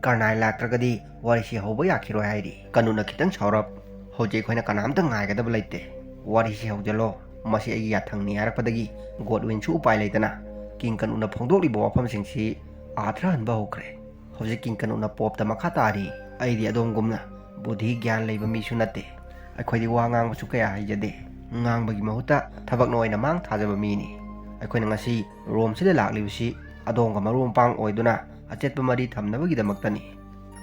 ꯀꯔꯅꯥꯏ ꯂꯥꯛꯇ꯭ꯔꯒꯗꯤ ꯋꯥꯔꯤꯁꯤ ꯍꯧꯕ ꯌꯥꯈꯤꯔꯣꯏ" ꯍꯥꯏꯔꯤ꯫ ꯀꯅꯨꯠꯅ ꯈꯤꯇꯪ ꯁꯥꯎꯔꯞ, "ꯍꯧꯖꯤꯛ ꯑꯩꯈꯣꯏꯅ ꯀꯅꯥꯝꯇ ꯉꯥꯏꯒꯗꯕ ꯂꯩꯇꯦ, ꯋꯥꯔꯤꯁꯤ ꯍꯧꯖꯤꯜꯂꯣ, ꯃꯁꯤ ꯑꯩꯒꯤ ꯌꯥꯊꯪꯅꯤ" ꯍꯥꯏꯔꯛꯄꯗꯒꯤ ꯒꯣꯗꯋꯤꯟꯁꯨ ꯎꯄꯥꯏ ꯂꯩꯇꯅ ꯀꯤꯡ ꯀꯅꯨꯠꯅ ꯐꯣꯡꯗꯣꯛꯂꯤꯕ ꯋꯥꯐꯝꯁꯤꯡꯁꯤ ꯑꯥꯔꯊ ꯍꯟꯕ ꯍꯧꯈ꯭ꯔꯦ꯫ ꯍꯧꯖꯤꯛ ꯀꯤꯡ ꯀꯅꯨꯠꯅ ꯄꯣꯞꯇ ꯃꯈꯥ ꯇꯥꯔꯤ, "ꯑꯩꯗꯤ ꯑꯗꯣꯝꯒꯨꯝꯅ ꯕꯨꯙꯤ ꯒ꯭ꯌꯥꯟ ꯂꯩꯕ ꯃꯤꯁꯨ ꯅꯠꯇꯦ꯫ ꯑꯩꯈꯣꯏꯗꯤ ꯋꯥ ꯉꯥꯡꯕꯁꯨ ꯀꯌꯥ ꯍꯩꯖꯗꯦ꯫ ꯉꯥꯡꯕꯒꯤ ꯃꯍꯨꯠꯇ ꯊꯕꯛꯅ ꯑꯣꯏꯅ ꯃꯥꯡ ꯊꯥꯖꯕ ꯃꯤꯅꯤ꯫ ꯑꯩꯈꯣꯏꯅ ꯉꯁꯤ ꯔꯣꯝꯁꯤꯗ ꯂꯥꯛꯂꯤꯕꯁꯤ ꯑꯗꯣꯝꯒ ꯃꯔꯨꯞ ꯃꯄꯥꯡ ꯑꯣꯏꯗꯨꯅ ꯑꯆꯦꯠꯄ ꯃꯔꯤ ꯊꯝꯅꯕꯒꯤꯗꯃꯛꯇꯅꯤ꯫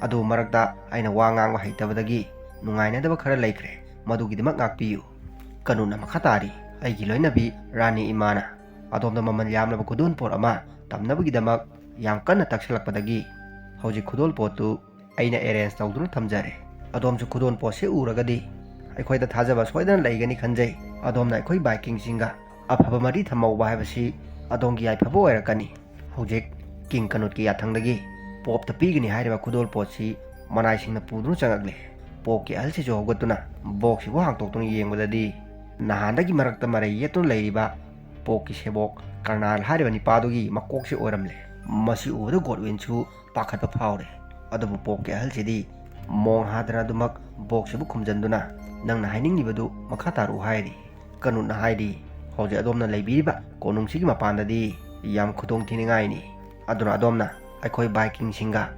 ꯑꯗꯨ ꯃꯔꯛꯇ ꯑꯩꯅ ꯋꯥ ꯉꯥꯡꯕ ꯍꯩꯇꯕꯗꯒꯤ ꯅꯨꯡꯉꯥꯏꯅꯗꯕ ꯈꯔ ꯂꯩꯈ꯭ꯔꯦ꯫ ꯃꯗꯨꯒꯤꯗꯃꯛ ꯉꯥꯛꯄꯤꯌꯨ꯫" ꯀꯅꯨꯠꯅ ꯃꯈꯥ ꯇꯥꯔꯤ, "ꯑꯩꯒꯤ ꯂꯣꯏꯅꯕꯤ ꯔꯥꯅꯤ ꯏꯃꯥꯅ ꯑꯗꯣꯝꯗ ꯃꯃꯜ ꯌꯥꯝꯂꯕ ꯈꯨꯗꯣꯜꯄꯣꯠ ꯑꯃ ꯇꯝꯅꯕꯒꯤꯗꯃꯛ ꯌꯥꯝ ꯀꯟꯅ ꯇꯛꯁꯜꯂꯛꯄꯗꯒꯤ ꯍꯧꯖꯤꯛ ꯈꯨꯗꯣꯜꯄꯣꯠꯇꯨ ꯑꯩꯅ ꯑꯦꯔꯦꯟꯖ ꯇꯧꯗꯨꯅ ꯊꯝꯖꯔꯦ꯫ ꯑꯗꯣꯝꯁꯨ ꯈꯨꯗꯣꯜꯄꯣꯠꯁꯤ ꯎꯔꯒꯗꯤ ꯑꯩꯈꯣꯏꯗ ꯊꯥꯖꯕ ꯁꯣꯏꯗꯅ ꯂꯩꯒꯅꯤ ꯈꯟꯖꯩ꯫ ꯑꯗꯣꯝꯅ ꯑꯩꯈꯣꯏ ꯚꯥꯏꯀꯤꯡꯁꯤꯡꯒ ꯑꯐꯕ ꯃꯔꯤ ꯊꯝꯍꯧꯕ ꯍꯥꯏꯕꯁꯤ ꯑꯗꯣꯝꯒꯤ ꯌꯥꯏꯐꯕ ꯑꯣꯏꯔꯛꯀꯅꯤ꯫" ꯍꯧꯖꯤꯛ ꯀꯤꯡ ꯀꯅꯨꯠꯀꯤ ꯌꯥꯊꯪꯗꯒꯤ ꯄꯣꯞꯇ ꯄꯤꯒꯅꯤ ꯍꯥꯏꯔꯤꯕ ꯈꯨꯗꯣꯜꯄꯣꯠꯁꯤ ꯃꯅꯥꯏꯁꯤꯡꯅ ꯄꯨꯗꯨꯅ ꯆꯪꯉꯛꯂꯦ꯫ ꯄꯣꯞꯀꯤ ꯑꯍꯜꯁꯤꯁꯨ ꯍꯧꯒꯠꯇꯨꯅ ꯕꯣꯛꯁꯁꯤꯕꯨ ꯍꯥꯡꯇꯣꯛꯇꯨꯅ ꯌꯦꯡꯕꯗꯗꯤ ꯅꯍꯥꯟꯗꯒꯤ ꯃꯔꯛꯇ ꯃꯔꯩ ꯌꯦꯠꯇꯨꯅ ꯂꯩꯔꯤꯕ ꯄꯣꯞꯀꯤ ꯁꯦꯕꯣꯛ ꯀꯔꯅꯥꯜ ꯍꯥꯏꯔꯤꯕ ꯅꯤꯄꯥꯗꯨꯒꯤ ꯃꯀꯣꯛꯁꯤ ꯑꯣꯏꯔꯝꯂꯦ꯫ ꯃꯁꯤ ꯎꯕꯗ ꯒꯣꯗꯋꯤꯟꯁꯨ ꯄꯥꯈꯠꯄ ꯐꯥꯎꯔꯦ꯫ ꯑꯗꯨꯕꯨ ꯄꯣꯞꯀꯤ ꯑꯍꯜꯁꯤꯗꯤ ꯃꯣꯡ ꯍꯥꯗꯅ ꯑꯗꯨꯃꯛ ꯕꯣꯛꯁꯁꯤꯕꯨ ꯈꯨꯝꯖꯤꯟꯗꯨꯅ, "ꯅꯪꯅ ꯍꯥꯏꯅꯤꯡꯂꯤꯕꯗꯨ ꯃꯈꯥ ꯇꯥꯔꯛꯎ" ꯍꯥꯏꯔꯤ꯫ ꯀꯅꯨꯠꯅ ꯍꯥꯏꯔꯤ, "ꯍꯧꯖꯤꯛ ꯑꯗꯣꯝꯅ ꯂꯩꯕꯤꯔꯤꯕ ꯀꯣꯅꯨꯡꯁꯤꯒꯤ ꯃꯄꯥꯟꯗꯗꯤ ꯌꯥꯝ ꯈꯨꯗꯣꯡ ꯊꯤꯅꯤꯡꯉꯥꯏꯅꯤ꯫ ꯑꯗꯨꯅ ꯑꯗꯣꯝꯅ ꯑꯩꯈꯣꯏ ꯚꯥꯏꯀꯤꯡꯁꯤꯡꯒ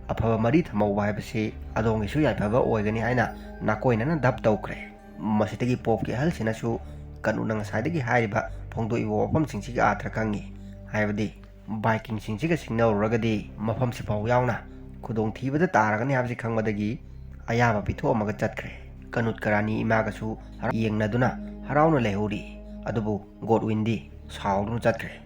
ꯑꯐꯕ ꯃꯔꯤ ꯊꯝꯍꯧꯕ ꯍꯥꯏꯕꯁꯤ ꯑꯗꯣꯝꯒꯤꯁꯨ ꯌꯥꯏꯐꯕ ꯑꯣꯏꯒꯅꯤ" ꯍꯥꯏꯅ ꯅꯥꯀꯣꯏꯅꯅ ꯙꯞ ꯇꯧꯈ꯭ꯔꯦ꯫ ꯃꯁꯤꯗꯒꯤ ꯄꯣꯞꯀꯤ ꯑꯍꯜꯁꯤꯅꯁꯨ ꯀꯅꯨꯠꯅ ꯉꯁꯥꯏꯗꯒꯤ ꯍꯥꯏꯔꯤꯕ ꯐꯣꯡꯗꯣꯛꯏꯕ ꯋꯥꯐꯝꯁꯤꯡꯁꯤꯒꯤ ꯑꯥꯔꯊ ꯈꯪꯉꯤ꯫ ꯍꯥꯏꯕꯗꯤ ꯚꯥꯏꯀꯤꯡꯁꯤꯡꯁꯤꯒ ꯁꯤꯡꯅꯔꯨꯔꯒꯗꯤ ꯃꯐꯝꯁꯤꯐꯥꯎ ꯌꯥꯎꯅ ꯈꯨꯗꯣꯡꯊꯤꯕꯗ ꯇꯥꯔꯒꯅꯤ ꯍꯥꯏꯕꯁꯤ ꯈꯪꯕꯗꯒꯤ ꯑꯌꯥꯕ ꯄꯤꯊꯣꯛꯑꯝꯃꯒ ꯆꯠꯈ꯭ꯔꯦ꯫ ꯀꯅꯨꯠꯀ ꯔꯥꯅꯤ ꯏꯃꯥꯒꯁꯨ ꯍꯔꯥꯎ-, ꯌꯦꯡꯅꯗꯨꯅ ꯍꯔꯥꯎꯅ ꯂꯩꯍꯧꯔꯤ꯫ ꯑꯗꯨꯕꯨ ꯒꯣꯗꯋꯤꯟꯗꯤ ꯁꯥꯎꯗꯨꯅ ꯆꯠꯈ꯭ꯔꯦ꯫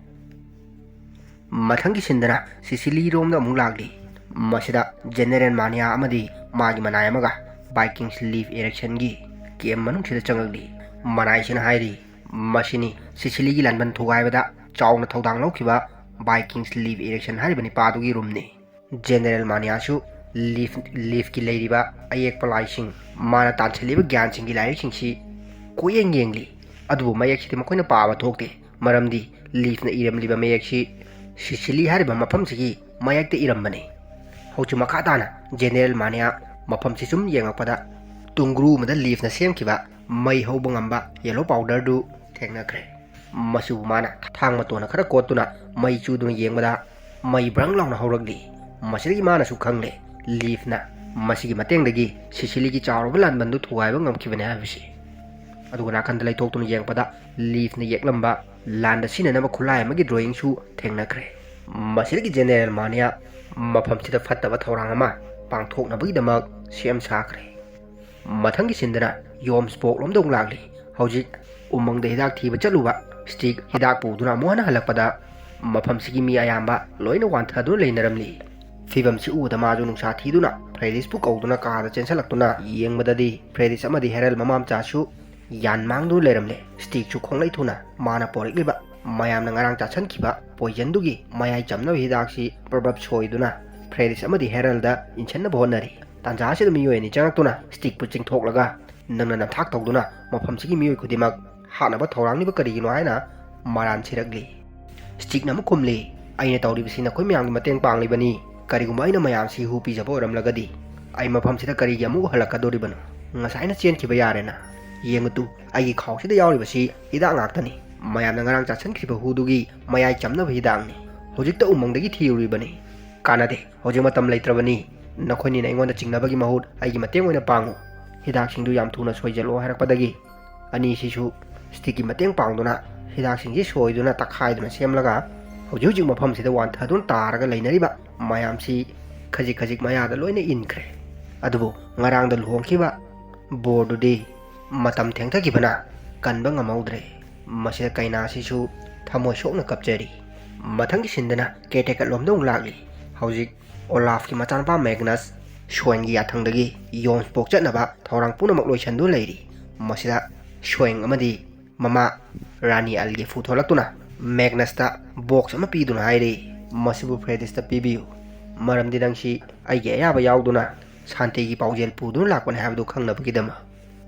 ꯃꯊꯪꯒꯤ ꯁꯤꯟꯗꯅ ꯁꯤꯁꯤꯂꯤꯔꯣꯝꯗ ꯑꯃꯨꯛ ꯂꯥꯛꯂꯤ꯫ ꯃꯁꯤꯗ ꯖꯦꯅꯦꯔꯦꯜ ꯃꯥꯅꯤꯌꯥ ꯑꯃꯗꯤ ꯃꯥꯒꯤ ꯃꯅꯥꯏ ꯑꯃꯒ ꯚꯥꯏꯀꯤꯡꯁ ꯂꯤꯐ ꯏꯔꯦꯛꯁꯟꯒꯤ ꯀꯦꯝ ꯃꯅꯨꯡꯁꯤꯗ ꯆꯪꯂꯛꯂꯤ꯫ ꯃꯅꯥꯏꯁꯤꯅ ꯍꯥꯏꯔꯤ, "ꯃꯁꯤꯅꯤ ꯁꯤꯁꯤꯂꯤꯒꯤ ꯂꯥꯟꯕꯟ ꯊꯨꯒꯥꯏꯕꯗ ꯆꯥꯎꯅ ꯊꯧꯗꯥꯡ ꯂꯧꯈꯤꯕ ꯚꯥꯏꯀꯤꯡꯁ ꯂꯤꯐ ꯏꯔꯦꯛꯁꯟ ꯍꯥꯏꯔꯤꯕ ꯅꯤꯄꯥꯗꯨꯒꯤ ꯔꯨꯝꯅꯤ"꯫ ꯖꯦꯅꯦꯔꯦꯜ ꯃꯥꯅꯤꯌꯥꯁꯨ ꯂꯤꯐ, ꯂꯤꯐꯀꯤ ꯂꯩꯔꯤꯕ ꯑꯌꯦꯛꯄ ꯂꯥꯏꯁꯤꯡ, ꯃꯥꯅ ꯇꯥꯟꯁꯤꯜꯂꯤꯕ ꯒ꯭ꯌꯥꯟꯁꯤꯡꯒꯤ ꯂꯥꯏꯔꯤꯛꯁꯤꯡꯁꯤ ꯀꯣꯏꯌꯦꯡ ꯌꯦꯡꯂꯤ꯫ ꯑꯗꯨꯕꯨ ꯃꯌꯦꯛꯁꯤꯗꯤ ꯃꯈꯣꯏꯅ ꯄꯥꯕ ꯊꯣꯛꯇꯦ, ꯃꯔꯝꯗꯤ ꯂꯤꯐꯅ ꯏꯔꯝꯂꯤꯕ ꯃꯌꯦꯛꯁꯤ ꯁꯤꯁꯤꯂꯤ ꯍꯥꯏꯔꯤꯕ ꯃꯐꯝꯁꯤꯒꯤ ꯃꯌꯦꯛꯇ ꯏꯔꯝꯕꯅꯤ꯫ ꯍꯧꯖꯤꯛ ꯃꯈꯥ ꯇꯥꯅ ꯖꯦꯅꯦꯔꯦꯜ ꯃꯥꯅꯤꯌꯥ ꯃꯐꯝꯁꯤ ꯁꯨꯝ ꯌꯦꯡꯉꯛꯄꯗ ꯇꯨꯡꯒ꯭ꯔꯨ ꯑꯃꯗ ꯂꯤꯐꯅ ꯁꯦꯝꯈꯤꯕ ꯃꯩ ꯍꯧꯕ ꯉꯝꯕ ꯌꯦꯂꯣ ꯄꯥꯎꯗꯔꯗꯨ ꯊꯦꯡꯅꯈ꯭ꯔꯦ꯫ ꯃꯁꯤꯕꯨ ꯃꯥꯅ ꯊꯥꯡ ꯃꯇꯣꯟꯅ ꯈꯔ ꯀꯣꯠꯇꯨꯅ ꯃꯩ ꯆꯨꯗꯨꯅ ꯌꯦꯡꯕꯗ ꯃꯩ ꯕ꯭ꯔꯪ ꯂꯥꯎꯅ ꯍꯧꯔꯛꯂꯤ꯫ ꯃꯁꯤꯗꯒꯤ ꯃꯥꯅꯁꯨ ꯈꯪꯂꯦ ꯂꯤꯐꯅ ꯃꯁꯤꯒꯤ ꯃꯇꯦꯡꯗꯒꯤ ꯁꯤꯁꯤꯂꯤꯒꯤ ꯆꯥꯎꯔꯕ ꯂꯥꯟꯕꯟꯗꯨ ꯊꯨꯒꯥꯏꯕ ꯉꯝꯈꯤꯕꯅꯤ ꯍꯥꯏꯕꯁꯤ꯫ ꯑꯗꯨꯒ ꯅꯥꯀꯟꯗ ꯂꯩꯊꯣꯛꯇꯨꯅ ꯌꯦꯡꯕꯗ ꯂꯤꯐꯅ ꯌꯦꯛꯂꯝꯕ ꯂꯥꯟꯗ ꯁꯤꯖꯤꯟꯅꯅꯕ ꯈꯨꯠꯂꯥꯏ ꯑꯃꯒꯤ ꯗ꯭ꯔꯣꯌꯤꯡꯁꯨ ꯊꯦꯡꯅꯈ꯭ꯔꯦ꯫ ꯃꯁꯤꯗꯒꯤ ꯖꯦꯅꯦꯔꯦꯜ ꯃꯥꯅꯤꯌꯥ ꯃꯐꯝꯁꯤꯗ ꯐꯠꯇꯕ ꯊꯧꯔꯥꯡ ꯑꯃ ꯄꯥꯡꯊꯣꯛꯅꯕꯒꯤꯗꯃꯛ ꯁꯦꯝ ꯁꯥꯈ꯭ꯔꯦ꯫ ꯃꯊꯪꯒꯤ ꯁꯤꯟꯗꯅ ꯌꯣꯝꯁꯕꯣꯛꯂꯣꯝꯗ ꯑꯃꯨꯛ ꯂꯥꯛꯂꯤ꯫ ꯍꯧꯖꯤꯛ ꯎꯃꯪꯗ ꯍꯤꯗꯥꯛ ꯊꯤꯕ ꯆꯠꯂꯨꯕ ꯁ꯭ꯇꯤꯛ ꯍꯤꯗꯥꯛ ꯄꯨꯗꯨꯅ ꯑꯃꯨꯛ ꯍꯟꯅ ꯍꯜꯂꯛꯄꯗ ꯃꯐꯝꯁꯤꯒꯤ ꯃꯤ ꯑꯌꯥꯝꯕ ꯂꯣꯏꯅ ꯋꯥꯟꯊꯗꯨꯅ ꯂꯩꯅꯔꯝꯂꯤ꯫ ꯐꯤꯕꯝꯁꯤ ꯎꯕꯗ ꯃꯥꯁꯨ ꯅꯨꯡꯁꯥ ꯊꯤꯗꯨꯅ ꯐ꯭ꯔꯦꯗꯤꯁꯄꯨ ꯀꯧꯗꯨꯅ ꯀꯥꯗ ꯆꯦꯟꯁꯤꯜꯂꯛꯇꯨꯅ ꯌꯦꯡꯕꯗꯗꯤ ꯐ꯭ꯔꯦꯗꯤꯁ ꯑꯃꯗꯤ ꯍꯦꯔꯜ ꯃꯃꯥ ꯃꯆꯥꯁꯨ ꯌꯥꯟ ꯃꯥꯡꯗꯨꯅ ꯂꯩꯔꯝꯂꯦ꯫ ꯁ꯭ꯇꯤꯛꯁꯨ ꯈꯣꯡꯂꯩ ꯊꯨꯅ ꯃꯥꯅ ꯄꯣꯔꯛꯂꯤꯕ ꯃꯌꯥꯝꯅ ꯉꯔꯥꯡ ꯆꯥꯁꯤꯟꯈꯤꯕ ꯄꯣꯏꯖꯟꯗꯨꯒꯤ ꯃꯌꯥꯏ ꯆꯝꯅꯕ ꯍꯤꯗꯥꯛꯁꯤ ꯄ꯭ꯔꯕꯞ ꯁꯣꯏꯗꯨꯅ ꯐ꯭ꯔꯦꯗꯤꯁ ꯑꯃꯗꯤ ꯍꯦꯔꯜꯗ ꯏꯟꯁꯤꯟꯅꯕ ꯍꯣꯠꯅꯔꯤ꯫ ꯇꯥꯟꯖꯥ ꯑꯁꯤꯗ ꯃꯤꯑꯣꯏ ꯑꯅꯤ ꯆꯪꯂꯛꯇꯨꯅ ꯁ꯭ꯇꯤꯛꯄꯨ ꯆꯤꯡꯊꯣꯛꯂꯒ ꯅꯪꯅ ꯅꯝꯊꯥꯛ ꯇꯧꯗꯨꯅ ꯃꯐꯝꯁꯤꯒꯤ ꯃꯤꯑꯣꯏ ꯈꯨꯗꯤꯡꯃꯛ ꯍꯥꯠꯅꯕ ꯊꯧꯔꯥꯡꯂꯤꯕ ꯀꯔꯤꯒꯤꯅꯣ ꯍꯥꯏꯅ ꯃꯔꯥꯟ ꯁꯤꯔꯛꯂꯤ꯫ ꯁ꯭ꯇꯤꯛꯅ ꯑꯃꯨꯛ ꯈꯨꯝꯂꯤ, "ꯑꯩꯅ ꯇꯧꯔꯤꯕꯁꯤ ꯅꯈꯣꯏ ꯃꯌꯥꯝꯒꯤ ꯃꯇꯦꯡ ꯄꯥꯡꯂꯤꯕꯅꯤ꯫ ꯀꯔꯤꯒꯨꯝꯕ ꯑꯩꯅ ꯃꯌꯥꯝꯁꯤ ꯍꯨ ꯄꯤꯖꯕ ꯑꯣꯏꯔꯝꯂꯒꯗꯤ "ꯑꯩ ꯃꯐꯝꯁꯤꯗ ꯀꯔꯤꯒꯤ ꯑꯃꯨꯛ ꯍꯜꯂꯛꯀꯗꯧꯔꯤꯕꯅꯣ? ꯉꯁꯥꯏꯅ ꯆꯦꯟꯈꯤꯕ ꯌꯥꯔꯦꯅ꯫ ꯌꯦꯡꯉꯨ ꯇꯨ, ꯑꯩꯒꯤ ꯈꯥꯎꯁꯤꯗ ꯌꯥꯎꯔꯤꯕꯁꯤ ꯍꯤꯗꯥꯛ ꯉꯥꯛꯇꯅꯤ꯫ ꯃꯌꯥꯝꯅ ꯉꯔꯥꯡ ꯆꯥꯁꯤꯟꯈ꯭ꯔꯤꯕ ꯍꯨꯗꯨꯒꯤ ꯃꯌꯥꯏ ꯆꯝꯅꯕ ꯍꯤꯗꯥꯛꯅꯤ꯫ ꯍꯧꯖꯤꯛꯇ ꯎꯃꯪꯗꯒꯤ ꯊꯤꯔꯨꯔꯤꯕꯅꯤ꯫ ꯀꯥꯟꯅꯗꯦ, ꯍꯧꯖꯤꯛ ꯃꯇꯝ ꯂꯩꯇ꯭ꯔꯕꯅꯤ꯫ ꯅꯈꯣꯏꯅꯤꯅ ꯑꯩꯉꯣꯟꯗ ꯆꯤꯡꯅꯕꯒꯤ ꯃꯍꯨꯠ ꯑꯩꯒꯤ ꯃꯇꯦꯡ ꯑꯣꯏꯅ ꯄꯥꯡꯉꯨ꯫ ꯍꯤꯗꯥꯛꯁꯤꯡꯗꯨ ꯌꯥꯝ ꯊꯨꯅ ꯁꯣꯏꯖꯜꯂꯣ" ꯍꯥꯏꯔꯛꯄꯗꯒꯤ ꯑꯅꯤꯁꯤꯁꯨ ꯁ꯭ꯇꯤꯛꯀꯤ ꯃꯇꯦꯡ ꯄꯥꯡꯗꯨꯅ ꯍꯤꯗꯥꯛꯁꯤꯡꯁꯤ ꯁꯣꯏꯗꯨꯅ ꯇꯛꯈꯥꯏꯗꯨꯅ ꯁꯦꯝꯂꯒ ꯍꯧꯖꯤꯛ ꯍꯧꯖꯤꯛ ꯃꯐꯝꯁꯤꯗ ꯋꯥꯟꯊꯗꯨꯅ ꯇꯥꯔꯒ ꯂꯩꯅꯔꯤꯕ ꯃꯌꯥꯝꯁꯤ ꯈꯖꯤꯛ ꯈꯖꯤꯛ ꯃꯌꯥꯗ ꯂꯣꯏꯅ ꯏꯟꯈ꯭ꯔꯦ꯫ ꯑꯗꯨꯕꯨ ꯉꯔꯥꯡꯗ ꯂꯨꯍꯣꯡꯈꯤꯕ ꯕꯣꯔꯗꯨꯗꯤ ꯃꯇꯝ ꯊꯦꯡꯊꯈꯤꯕꯅ ꯀꯟꯕ ꯉꯝꯍꯧꯗ꯭ꯔꯦ꯫ ꯃꯁꯤꯗ ꯀꯩꯅꯥꯁꯤꯁꯨ ꯊꯃꯣꯏ ꯁꯣꯛꯅ ꯀꯞꯆꯔꯤ꯫ ꯃꯊꯪꯒꯤ ꯁꯤꯟꯗꯅ ꯀꯦꯇꯦꯀꯠ ꯂꯣꯝꯗ ꯑꯃꯨꯛ ꯂꯥꯛꯂꯤ꯫ ꯍꯧꯖꯤꯛ ꯑꯣꯂꯥꯐꯀꯤ ꯃꯆꯥꯅꯨꯄꯥ ꯃꯦꯒꯅꯁ ꯁ꯭ꯋꯦꯟꯒꯤ ꯌꯥꯊꯪꯗꯒꯤ ꯌꯣꯟꯁꯄꯣꯛ ꯆꯠꯅꯕ ꯊꯧꯔꯥꯡ ꯄꯨꯝꯅꯃꯛ ꯂꯣꯏꯁꯤꯟꯗꯨꯅ ꯂꯩꯔꯤ꯫ ꯃꯁꯤꯗ ꯁ꯭ꯋꯦꯡ ꯑꯃꯗꯤ ꯃꯃꯥ ꯔꯥꯅꯤ ꯑꯜꯒꯤ ꯐꯨ ꯊꯣꯛꯂꯛꯇꯨꯅ ꯃꯦꯒꯅꯁꯇ ꯕꯣꯛꯁ ꯑꯃ ꯄꯤꯗꯨꯅ ꯍꯥꯏꯔꯤ, "ꯃꯁꯤꯕꯨ ꯐ꯭ꯔꯦꯗꯤꯁꯇ ꯄꯤꯕꯤꯌꯨ, ꯃꯔꯝꯗꯤ ꯅꯪꯁꯤ ꯑꯩꯒꯤ ꯑꯌꯥꯕ ꯌꯥꯎꯗꯨꯅ ꯁꯥꯟꯇꯤꯒꯤ ꯄꯥꯎꯖꯦꯜ ꯄꯨꯗꯨꯅ ꯂꯥꯛꯄꯅꯤ ꯍꯥꯏꯕꯗꯨ ꯈꯪꯅꯕꯒꯤꯗꯃꯛ꯫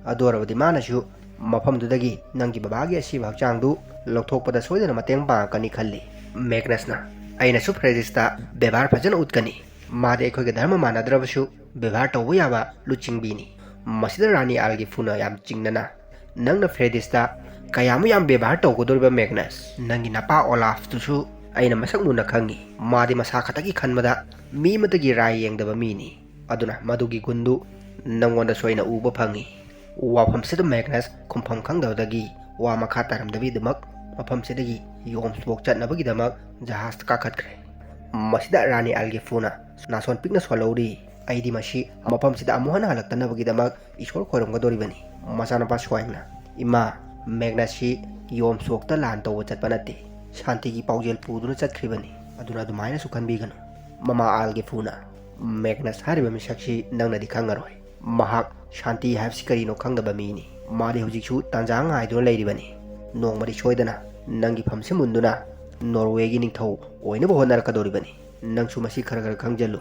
ꯑꯗꯨ ꯑꯣꯏꯔꯕꯗꯤ ꯃꯥꯅꯁꯨ ꯃꯐꯝꯗꯨꯗꯒꯤ ꯅꯪꯒꯤ ꯕꯕꯥꯒꯤ ꯑꯁꯤꯕ ꯍꯛꯆꯥꯡꯗꯨ ꯂꯧꯊꯣꯛꯄꯗ ꯁꯣꯏꯗꯅ ꯃꯇꯦꯡ ꯄꯥꯡꯉꯛꯀꯅꯤ ꯈꯜꯂꯤ꯫" ꯃꯦꯒꯅꯁꯅ, "ꯑꯩꯅꯁꯨ ꯐ꯭ꯔꯦꯗꯤꯁꯇ ꯕꯦꯕꯥꯔ ꯐꯖꯅ ꯎꯠꯀꯅꯤ꯫ ꯃꯥꯗꯤ ꯑꯩꯈꯣꯏꯒ ꯙꯔꯃ ꯃꯥꯟꯅꯗ꯭ꯔꯕꯁꯨ ꯕꯦꯕꯥꯔ ꯇꯧꯕ ꯌꯥꯕ ꯂꯨꯆꯤꯡꯕꯤꯅꯤ꯫" ꯃꯁꯤꯗ ꯔꯥꯅꯤ ꯑꯜꯒꯤ ꯐꯨꯅ ꯌꯥꯝ ꯆꯤꯡꯅꯅ, "ꯅꯪꯅ ꯐ꯭ꯔꯦꯗꯤꯁꯇ ꯀꯌꯥꯃꯨꯛ ꯌꯥꯝ ꯕꯦꯕꯥꯔ ꯇꯧꯒꯗꯧꯔꯤꯕ ꯃꯦꯒꯅꯁ? ꯅꯪꯒꯤ ꯅꯄꯥ ꯑꯣꯂꯥꯐꯇꯨꯁꯨ ꯑꯩꯅ ꯃꯁꯛ ꯃꯨꯟꯅ ꯈꯪꯉꯤ꯫ ꯃꯥꯗꯤ ꯃꯁꯥ ꯈꯛꯇꯒꯤ ꯈꯟꯕꯗ ꯃꯤ ꯑꯃꯠꯇꯒꯤ ꯔꯥꯏ ꯌꯦꯡꯗꯕ ꯃꯤꯅꯤ꯫ ꯑꯗꯨꯅ ꯃꯗꯨꯒꯤ ꯒꯨꯟꯗꯨ ꯅꯪꯉꯣꯟꯗꯁꯨ ꯑꯩꯅ ꯎꯕ ꯐꯪꯉꯤ꯫" ꯋꯥꯐꯝꯁꯤꯗ ꯃꯦꯒꯅꯁ ꯈꯨꯝꯐꯝ ꯈꯪꯗꯕꯗꯒꯤ ꯋꯥ ꯃꯈꯥ ꯇꯥꯔꯝꯗꯕꯒꯤꯗꯃꯛ ꯃꯐꯝꯁꯤꯗꯒꯤ ꯌꯣꯝꯁꯄꯣꯛ ꯆꯠꯅꯕꯒꯤꯗꯃꯛ ꯖꯍꯥꯖꯇ ꯀꯥꯈꯠꯈ꯭ꯔꯦ꯫ ꯃꯁꯤꯗ ꯔꯥꯅꯤ ꯑꯜꯒꯤꯐꯨꯅ ꯅꯥꯁꯣꯟ ꯄꯤꯛꯅ ꯁꯣꯜꯍꯧꯔꯤ꯫ "ꯑꯩꯗꯤ ꯃꯁꯤ ꯃꯐꯝꯁꯤꯗ ꯑꯃꯨꯛ ꯍꯟꯅ ꯍꯜꯂꯛꯇꯅꯕꯒꯤꯗꯃꯛ ꯏꯁꯣꯔ ꯈꯣꯏꯔꯝꯒꯗꯧꯔꯤꯕꯅꯤ꯫" ꯃꯆꯥꯅꯨꯄꯥ ꯁ꯭ꯋꯥꯏꯡꯅ, "ꯏꯃꯥ, ꯃꯦꯒꯅꯁꯁꯤ ꯌꯣꯝꯁꯣꯛꯇ ꯂꯥꯟ ꯇꯧꯕ ꯆꯠꯄ ꯅꯠꯇꯦ, ꯁꯥꯟꯇꯤꯒꯤ ꯄꯥꯎꯖꯦꯜ ꯄꯨꯗꯨꯅ ꯆꯠꯈ꯭ꯔꯤꯕꯅꯤ꯫ ꯑꯗꯨꯅ ꯑꯗꯨꯃꯥꯏꯅꯁꯨ ꯈꯟꯕꯤꯒꯅꯨ꯫" ꯃꯃꯥ ꯑꯥꯜꯒꯤꯐꯨꯅ, "ꯃꯦꯒꯅꯁ ꯍꯥꯏꯔꯤꯕ ꯃꯤꯁꯛꯁꯤ ꯅꯪꯅꯗꯤ ꯈꯪꯉꯔꯣꯏ꯫ ꯃꯍꯥꯛ ꯁꯥꯟꯇꯤ ꯍꯥꯏꯕꯁꯤ ꯀꯔꯤꯅꯣ ꯈꯪꯗꯕ ꯃꯤꯅꯤ꯫ ꯃꯥꯗꯤ ꯍꯧꯖꯤꯛꯁꯨ ꯇꯥꯟꯖꯥ ꯉꯥꯏꯗꯨꯅ ꯂꯩꯔꯤꯕꯅꯤ꯫ ꯅꯣꯡꯃꯗꯤ ꯁꯣꯏꯗꯅ ꯅꯪꯒꯤ ꯐꯝꯁꯦ ꯃꯨꯟꯗꯨꯅ ꯅꯣꯔꯋꯦꯒꯤ ꯅꯤꯡꯊꯧ ꯑꯣꯏꯅꯕ ꯍꯣꯠꯅꯔꯛꯀꯗꯧꯔꯤꯕꯅꯤ꯫ ꯅꯪꯁꯨ ꯃꯁꯤ ꯈꯔ ꯈꯔ ꯈꯪꯖꯜꯂꯨ꯫"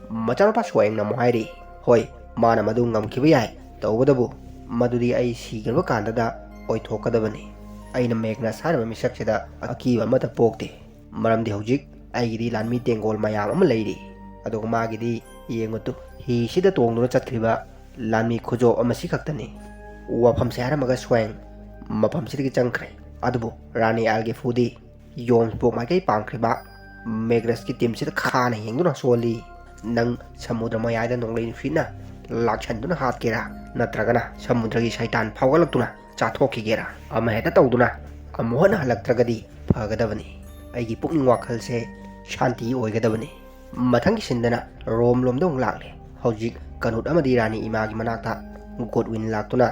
ꯃꯆꯥꯅꯨꯄꯥ ꯁ꯭ꯋꯥꯏꯡꯅ ꯑꯃꯨꯛ ꯍꯥꯏꯔꯤ, "ꯍꯣꯏ, ꯃꯥꯅ ꯃꯗꯨ ꯉꯝꯈꯤꯕ ꯌꯥꯏ, ꯇꯧꯕꯇꯕꯨ ꯃꯗꯨꯗꯤ ꯑꯩ ꯁꯤꯈ꯭ꯔꯕ ꯀꯥꯟꯗꯗ ꯑꯣꯏꯊꯣꯛꯀꯗꯕꯅꯤ꯫ ꯑꯩꯅ ꯃꯦꯒꯅꯁ ꯍꯥꯏꯔꯤꯕ ꯃꯤꯁꯛꯁꯤꯗ ꯑꯀꯤꯕ ꯑꯃꯠꯇ ꯄꯣꯛꯇꯦ, ꯃꯔꯝꯗꯤ ꯍꯧꯖꯤꯛ ꯑꯩꯒꯤꯗꯤ ꯂꯥꯟꯃꯤ ꯇꯦꯡꯒꯣꯜ ꯃꯌꯥꯝ ꯑꯃ ꯂꯩꯔꯤ, ꯑꯗꯨꯒ ꯃꯥꯒꯤꯗꯤ ꯌꯦꯡꯉꯨ ꯇꯨ, ꯍꯤꯁꯤꯗ ꯇꯣꯡꯗꯨꯅ ꯆꯠꯈ꯭ꯔꯤꯕ ꯂꯥꯟꯃꯤ ꯈꯨꯖꯣꯞ ꯑꯃꯁꯤ ꯈꯛꯇꯅꯤ꯫ ꯋꯥꯐꯝꯁꯦ ꯍꯥꯏꯔꯝꯃꯒ ꯁ꯭ꯋꯦꯡ ꯃꯐꯝꯁꯤꯗꯒꯤ ꯆꯪꯈ꯭ꯔꯦ꯫ ꯑꯗꯨꯕꯨ ꯔꯥꯅꯤ ꯑꯦꯜꯒꯦꯐꯨꯗꯤ ꯌꯣꯟꯁꯄꯣꯛ ꯃꯥꯏꯀꯩ ꯄꯥꯡꯈ꯭ꯔꯤꯕ ꯃꯦꯒ꯭ꯔꯁꯀꯤ ꯇꯤꯝꯁꯤꯗ ꯈꯥꯅ ꯌꯦꯡꯗꯨꯅ ꯁꯣꯜꯂꯤ꯫ "ꯅꯪ ꯁꯃꯨꯗ꯭ꯔ ꯃꯌꯥꯏꯗ ꯅꯣꯡꯂꯩ ꯅꯨꯡꯁꯤꯠꯅ ꯂꯥꯛꯁꯟꯗꯨꯅ ꯍꯥꯠꯀꯦꯔꯥ, ꯅꯠꯇ꯭ꯔꯒꯅ ꯁꯃꯨꯗ꯭ꯔꯒꯤ ꯁꯩꯇꯥꯟ ꯐꯥꯎꯒꯠꯂꯛꯇꯨꯅ ꯆꯥꯊꯣꯛꯈꯤꯒꯦꯔꯥ? ꯑꯃ ꯍꯦꯛꯇ ꯇꯧꯗꯨꯅ ꯑꯃꯨꯛ ꯍꯟꯅ ꯍꯜꯂꯛꯇ꯭ꯔꯒꯗꯤ ꯐꯒꯗꯕꯅꯤ꯫ ꯑꯩꯒꯤ ꯄꯨꯛꯅꯤꯡ ꯋꯥꯈꯜꯁꯦ ꯁꯥꯟꯇꯤ ꯑꯣꯏꯒꯗꯕꯅꯤ꯫" ꯃꯊꯪꯒꯤ ꯁꯤꯟꯗꯅ ꯔꯣꯝ ꯂꯣꯝꯗ ꯑꯃꯨꯛ ꯂꯥꯛꯂꯦ꯫ ꯍꯧꯖꯤꯛ ꯀꯅꯨꯠ ꯑꯃꯗꯤ ꯔꯥꯅꯤ ꯏꯃꯥꯒꯤ ꯃꯅꯥꯛꯇ ꯒꯣꯗꯋꯤꯟ ꯂꯥꯛꯇꯨꯅ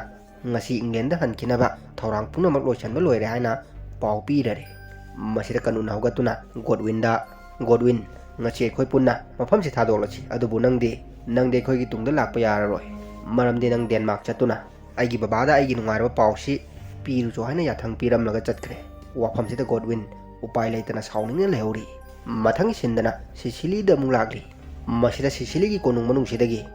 ꯉꯁꯤ ꯏꯪꯂꯦꯟꯗ ꯍꯟꯈꯤꯅꯕ ꯊꯧꯔꯥꯡ ꯄꯨꯝꯅꯃꯛ ꯂꯣꯏꯁꯤꯟꯕ ꯂꯣꯏꯔꯦ ꯍꯥꯏꯅ ꯄꯥꯎ ꯄꯤꯔꯔꯦ꯫ ꯃꯁꯤꯗ ꯀꯅꯨꯠꯅ ꯍꯧꯒꯠꯇꯨꯅ ꯒꯣꯗꯋꯤꯟꯗ, "ꯒꯣꯗꯋꯤꯟ, ꯉꯁꯤ ꯑꯩꯈꯣꯏ ꯄꯨꯟꯅ ꯃꯐꯝꯁꯤ ꯊꯥꯗꯣꯛꯂꯁꯤ꯫ ꯑꯗꯨꯕꯨ ꯅꯪꯗꯤ, ꯅꯪꯗꯤ ꯑꯩꯈꯣꯏꯒꯤ ꯇꯨꯡꯗ ꯂꯥꯛꯄ ꯌꯥꯔꯔꯣꯏ꯫ ꯃꯔꯝꯗꯤ ꯅꯪ ꯗꯦꯟꯃꯥꯔꯛ ꯆꯠꯇꯨꯅ ꯑꯩꯒꯤ ꯕꯕꯥꯗ ꯑꯩꯒꯤ ꯅꯨꯡꯉꯥꯏꯔꯕ ꯄꯥꯎꯁꯤ ꯄꯤꯔꯨꯆꯣ" ꯍꯥꯏꯅ ꯌꯥꯊꯪ ꯄꯤꯔꯝꯂꯒ ꯆꯠꯈ꯭ꯔꯦ꯫ ꯋꯥꯐꯝꯁꯤꯗ ꯒꯣꯗꯋꯤꯟ ꯎꯄꯥꯏ ꯂꯩꯇꯅ ꯁꯥꯎꯅꯤꯡꯅ ꯂꯩꯍꯧꯔꯤ꯫ ꯃꯊꯪꯒꯤ ꯁꯤꯟꯗꯅ ꯁꯤꯁꯤꯂꯤꯗ ꯑꯃꯨꯛ ꯂꯥꯛꯂꯤ꯫ ꯃꯁꯤꯗ ꯁꯤꯁꯤꯂꯤꯒꯤ ꯀꯣꯅꯨꯡ ꯃꯅꯨꯡꯁꯤꯗꯒꯤ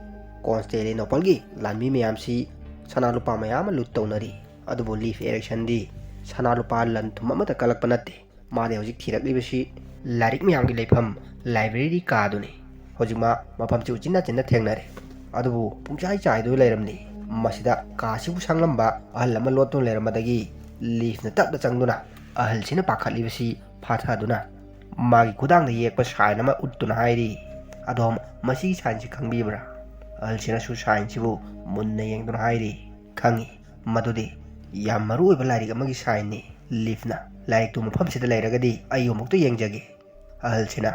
ꯀꯣꯟꯁꯇꯦꯂꯤꯅꯣꯄꯜꯒꯤ ꯂꯥꯟꯃꯤ ꯃꯌꯥꯝꯁꯤ ꯁꯅꯥ ꯂꯨꯄꯥ ꯃꯌꯥꯝ ꯑꯃ ꯂꯨꯠ ꯇꯧꯅꯔꯤ꯫ ꯑꯗꯨꯕꯨ ꯂꯤꯐ ꯑꯦꯔꯤꯛꯁꯟꯗꯤ ꯁꯅꯥ ꯂꯨꯄꯥ ꯂꯟ ꯊꯨꯝ ꯑꯃꯠꯇ ꯀꯜꯂꯛꯄ ꯅꯠꯇꯦ꯫ ꯃꯥꯗꯤ ꯍꯧꯖꯤꯛ ꯊꯤꯔꯛꯂꯤꯕꯁꯤ ꯂꯥꯏꯔꯤꯛ ꯃꯌꯥꯝꯒꯤ ꯂꯩꯐꯝ ꯂꯥꯏꯕ꯭ꯔꯦꯔꯤ ꯀꯥꯗꯨꯅꯤ꯫ ꯍꯧꯖꯤꯛ ꯃꯥ ꯃꯐꯝꯁꯤ ꯎꯆꯤꯟ ꯅꯥꯆꯤꯟꯅ ꯊꯦꯡꯅꯔꯦ꯫ ꯑꯗꯨꯕꯨ ꯄꯨꯡꯆꯥꯏ ꯆꯥꯏꯗꯨꯅ ꯂꯩꯔꯝꯂꯤ꯫ ꯃꯁꯤꯗ ꯀꯥꯁꯤꯕꯨ ꯁꯪꯂꯝꯕ ꯑꯍꯜ ꯑꯃ ꯂꯣꯠꯇꯨꯅ ꯂꯩꯔꯝꯕꯗꯒꯤ ꯂꯤꯐꯅ ꯇꯞꯅ ꯆꯪꯗꯨꯅ ꯑꯍꯜꯁꯤꯅ ꯄꯥꯈꯠꯂꯤꯕꯁꯤ ꯐꯥꯊꯗꯨꯅ ꯃꯥꯒꯤ ꯈꯨꯗꯥꯡꯗ ꯌꯦꯛꯄ ꯁꯥꯏꯟ ꯑꯃ ꯎꯠꯇꯨꯅ ꯍꯥꯏꯔꯤ, "ꯑꯗꯣꯝ ꯃꯁꯤꯒꯤ ꯁꯥꯏꯟꯁꯤ ꯈꯪꯕꯤꯕ꯭ꯔꯥ?" ꯑꯍꯜꯁꯤꯅꯁꯨ ꯁꯥꯏꯟꯁꯤꯕꯨ ꯃꯨꯟꯅ ꯌꯦꯡꯗꯨꯅ ꯍꯥꯏꯔꯤ, "ꯈꯪꯉꯤ, ꯃꯗꯨꯗꯤ ꯌꯥꯝ ꯃꯔꯨ ꯑꯣꯏꯕ ꯂꯥꯏꯔꯤꯛ ꯑꯃꯒꯤ ꯁꯥꯏꯟꯅꯤ꯫ ꯂꯤꯐꯅ ꯂꯥꯏꯔꯤꯛꯇꯨ ꯃꯐꯝꯁꯤꯗ ꯂꯩꯔꯒꯗꯤ ꯑꯩ ꯑꯃꯨꯛꯇ ꯌꯦꯡꯖꯒꯦ꯫" ꯑꯍꯜꯁꯤꯅ,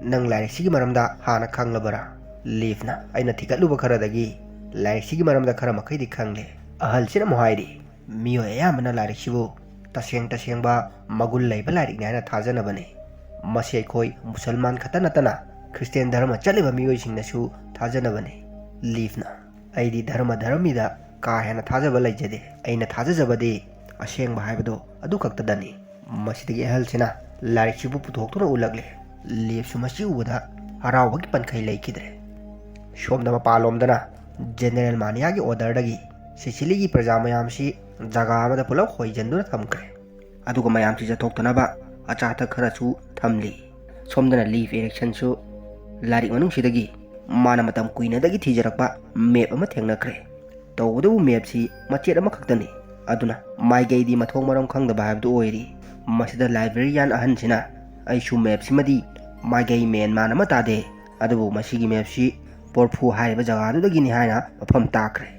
"ꯅꯪ ꯂꯥꯏꯔꯤꯛꯁꯤꯒꯤ ꯃꯔꯝꯗ ꯍꯥꯟꯅ ꯈꯪꯂꯕꯔꯥ?" ꯂꯤꯐꯅ, "ꯑꯩꯅ ꯊꯤꯒꯠꯂꯨꯕ ꯈꯔꯗꯒꯤ ꯂꯥꯏꯔꯤꯛꯁꯤꯒꯤ ꯃꯔꯝꯗ ꯈꯔ ꯃꯈꯩꯗꯤ ꯈꯪꯂꯦ꯫" ꯑꯍꯜꯁꯤꯅ ꯑꯃꯨꯛ ꯍꯥꯏꯔꯤ, "ꯃꯤꯑꯣꯏ ꯑꯌꯥꯝꯕꯅ ꯂꯥꯏꯔꯤꯛꯁꯤꯕꯨ ꯇꯁꯦꯡ ꯇꯁꯦꯡꯕ ꯃꯒꯨꯟ ꯂꯩꯕ ꯂꯥꯏꯔꯤꯛꯅꯤ ꯍꯥꯏꯅ ꯊꯥꯖꯅꯕꯅꯤ꯫ ꯃꯁꯤ ꯑꯩꯈꯣꯏ ꯃꯨꯁꯜꯃꯥꯟ ꯈꯛꯇ ꯅꯠꯇꯅ ꯈ꯭ꯔꯤꯁꯇꯤꯌꯥꯟ ꯙꯔꯃ ꯆꯠꯂꯤꯕ ꯃꯤꯑꯣꯏꯁꯤꯡꯅꯁꯨ ꯊꯥꯖꯅꯕꯅꯤ꯫" ꯂꯤꯐꯅ, "ꯑꯩꯗꯤ ꯙꯔꯃ ꯙꯔꯃꯤꯗ ꯀꯥ ꯍꯦꯟꯅ ꯊꯥꯖꯕ ꯂꯩꯖꯗꯦ꯫ ꯑꯩꯅ ꯊꯥꯖꯖꯕꯗꯤ ꯑꯁꯦꯡꯕ ꯍꯥꯏꯕꯗꯣ ꯑꯗꯨ ꯈꯛꯇꯗꯅꯤ꯫" ꯃꯁꯤꯗꯒꯤ ꯑꯍꯜꯁꯤꯅ ꯂꯥꯏꯔꯤꯛꯁꯤꯕꯨ ꯄꯨꯊꯣꯛꯇꯨꯅ ꯎꯠꯂꯛꯂꯦ꯫ ꯂꯤꯐꯁꯨ ꯃꯁꯤ ꯎꯕꯗ ꯍꯔꯥꯎꯕꯒꯤ ꯄꯟꯈꯩ ꯂꯩꯈꯤꯗ꯭ꯔꯦ꯫ ꯁꯣꯝꯗ ꯃꯄꯥꯟꯂꯣꯝꯗꯅ ꯖꯦꯅꯦꯔꯦꯜ ꯃꯥꯅꯤꯌꯥꯒꯤ ꯑꯣꯔꯗꯔꯗꯒꯤ ꯁꯤꯁꯤꯂꯤꯒꯤ ꯄ꯭ꯔꯖꯥ ꯃꯌꯥꯝꯁꯤ ꯖꯒꯥ ꯑꯃꯗ ꯄꯨꯂꯞ ꯍꯣꯏꯖꯟꯗꯨꯅ ꯊꯝꯈ꯭ꯔꯦ꯫ ꯑꯗꯨꯒ ꯃꯌꯥꯝꯁꯤ ꯆꯠꯊꯣꯛꯇꯅꯕ ꯑꯆꯥ ꯑꯊꯛ ꯈꯔꯁꯨ ꯊꯝꯂꯤ꯫ ꯁꯣꯝꯗꯅ ꯂꯤꯐ ꯑꯦꯔꯤꯛꯁꯟꯁꯨ ꯂꯥꯏꯔꯤꯛ ꯃꯅꯨꯡꯁꯤꯗꯒꯤ ꯃꯥꯅ ꯃꯇꯝ ꯀꯨꯏꯅꯗꯒꯤ ꯊꯤꯖꯔꯛꯄ ꯃꯦꯞ ꯑꯃ ꯊꯦꯡꯅꯈ꯭ꯔꯦ꯫ ꯇꯧꯕꯇꯕꯨ ꯃꯦꯞꯁꯤ ꯃꯆꯦꯠ ꯑꯃꯈꯛꯇꯅꯤ꯫ ꯑꯗꯨꯅ ꯃꯥꯏꯀꯩꯗꯤ ꯃꯊꯣꯡ ꯃꯔꯝ ꯈꯪꯗꯕ ꯍꯥꯏꯕꯗꯨ ꯑꯣꯏꯔꯤ꯫ ꯃꯁꯤꯗ ꯂꯥꯏꯕ꯭ꯔꯦꯔꯤꯌꯥꯟ ꯑꯍꯟꯁꯤꯅ "ꯑꯩꯁꯨ ꯃꯦꯞꯁꯤꯃꯗꯤ ꯃꯥꯏꯀꯩ ꯃꯦꯟ ꯃꯥꯟ ꯑꯃ ꯇꯥꯗꯦ, ꯑꯗꯨꯕꯨ ꯃꯁꯤꯒꯤ ꯃꯦꯞꯁꯤ ꯄꯣꯔꯐꯨ ꯍꯥꯏꯔꯤꯕ ꯖꯒꯥꯗꯨꯗꯒꯤꯅꯤ" ꯍꯥꯏꯅ ꯃꯐꯝ ꯇꯥꯛꯈ꯭ꯔꯦ꯫